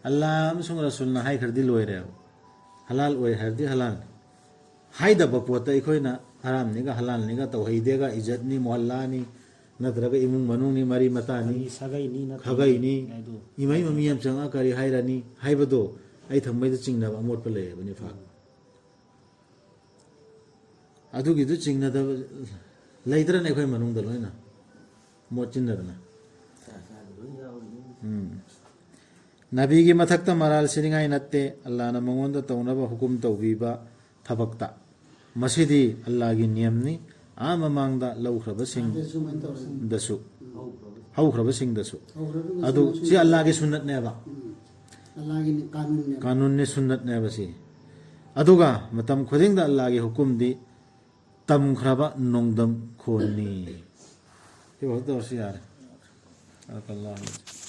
ꯑꯜꯂꯥ ꯑꯃꯁꯨꯡ ꯔꯁꯨꯜꯅ ꯍꯥꯏꯈ꯭ꯔꯗꯤ ꯂꯣꯏꯔꯦꯕ꯫ ꯍꯂꯥꯜ ꯑꯣꯏ ꯍꯥꯏꯔꯗꯤ ꯍꯂꯥꯜꯅꯤ꯫ ꯍꯥꯏꯗꯕ ꯄꯣꯠꯇ ꯑꯩꯈꯣꯏꯅ ꯍꯔꯥꯝꯅꯤꯒ ꯍꯂꯥꯜꯅꯤꯒ ꯇꯧꯍꯩꯗꯦꯒ ꯏꯖꯠꯅꯤ ꯃꯣꯍꯜꯂꯥꯅꯤ ꯅꯠꯇ꯭ꯔꯒ ꯏꯃꯨꯡ ꯃꯅꯨꯡꯅꯤ ꯃꯔꯤ ꯃꯇꯥꯅꯤ ꯁꯥꯒꯩꯅꯤ ꯅꯠꯇ꯭ꯔꯒ ꯈꯥꯒꯩꯅꯤ ꯍꯥꯏꯗꯣ꯫ ꯏꯃꯩ ꯃꯃꯤ ꯑꯃ ꯆꯪꯉꯛꯑ ꯀꯔꯤ ꯍꯥꯏꯔꯅꯤ ꯍꯥꯏꯕꯗꯣ ꯑꯩ ꯊꯃꯣꯏꯗ ꯆꯤꯡꯅꯕ ꯑꯃꯣꯠꯄ ꯂꯩꯌꯦꯕ ꯅꯤꯐꯥꯛ꯫ ꯑꯗꯨꯒꯤꯗꯨ ꯆꯤꯡꯅꯗꯕ ꯂꯩꯇ꯭ꯔꯅꯦ ꯑꯩꯈꯣꯏ ꯃꯅꯨꯡꯗ ꯂꯣꯏꯅ ꯃꯣꯠ ꯆꯤꯟꯅꯗꯅ꯫ ꯎꯝ꯫ ꯅꯕꯤꯒꯤ ꯃꯊꯛꯇ ꯃꯔꯥꯜ ꯁꯤꯅꯤꯡꯉꯥꯏ ꯅꯠꯇꯦ, ꯑꯜꯂꯥꯅ ꯃꯉꯣꯟꯗ ꯇꯧꯅꯕ ꯍꯨꯀꯨꯝ ꯇꯧꯕꯤꯕ ꯊꯕꯛꯇ꯫ ꯃꯁꯤꯗꯤ ꯑꯜꯂꯥꯒꯤ ꯅꯤꯌꯝꯅꯤ, ꯑꯥ ꯃꯃꯥꯡꯗ ꯂꯧꯈ꯭ꯔꯕꯁꯤꯡꯗꯁꯨ, ꯍꯧꯈ꯭ꯔꯕꯁꯤꯡꯗꯁꯨ꯫ ꯑꯗꯨ ꯁꯤ ꯑꯜꯂꯥꯒꯤ ꯁꯨꯟꯅꯠꯅꯦꯕ꯫ ꯎꯝ꯫ ꯑꯜꯂꯥꯒꯤ ꯀꯥꯅꯨꯟꯅꯦꯕ꯫ ꯀꯥꯅꯨꯟꯅꯦ, ꯁꯨꯟꯅꯠꯅꯦꯕ ꯁꯤ꯫ ꯑꯗꯨꯒ ꯃꯇꯝ ꯈꯨꯗꯤꯡꯗ ꯑꯜꯂꯥꯒꯤ ꯍꯨꯀꯨꯝꯗꯤ ꯇꯝꯈ꯭ꯔꯕ ꯅꯣꯡꯗꯝ ꯈꯣꯟꯅꯤ꯫ ꯁꯤꯐꯥꯎ ꯇꯧꯔꯁꯨ ꯌꯥꯔꯦ꯫ ꯕꯥꯔꯛ ꯑꯜꯂꯥꯍꯨ ꯐꯤꯀꯨꯝ꯫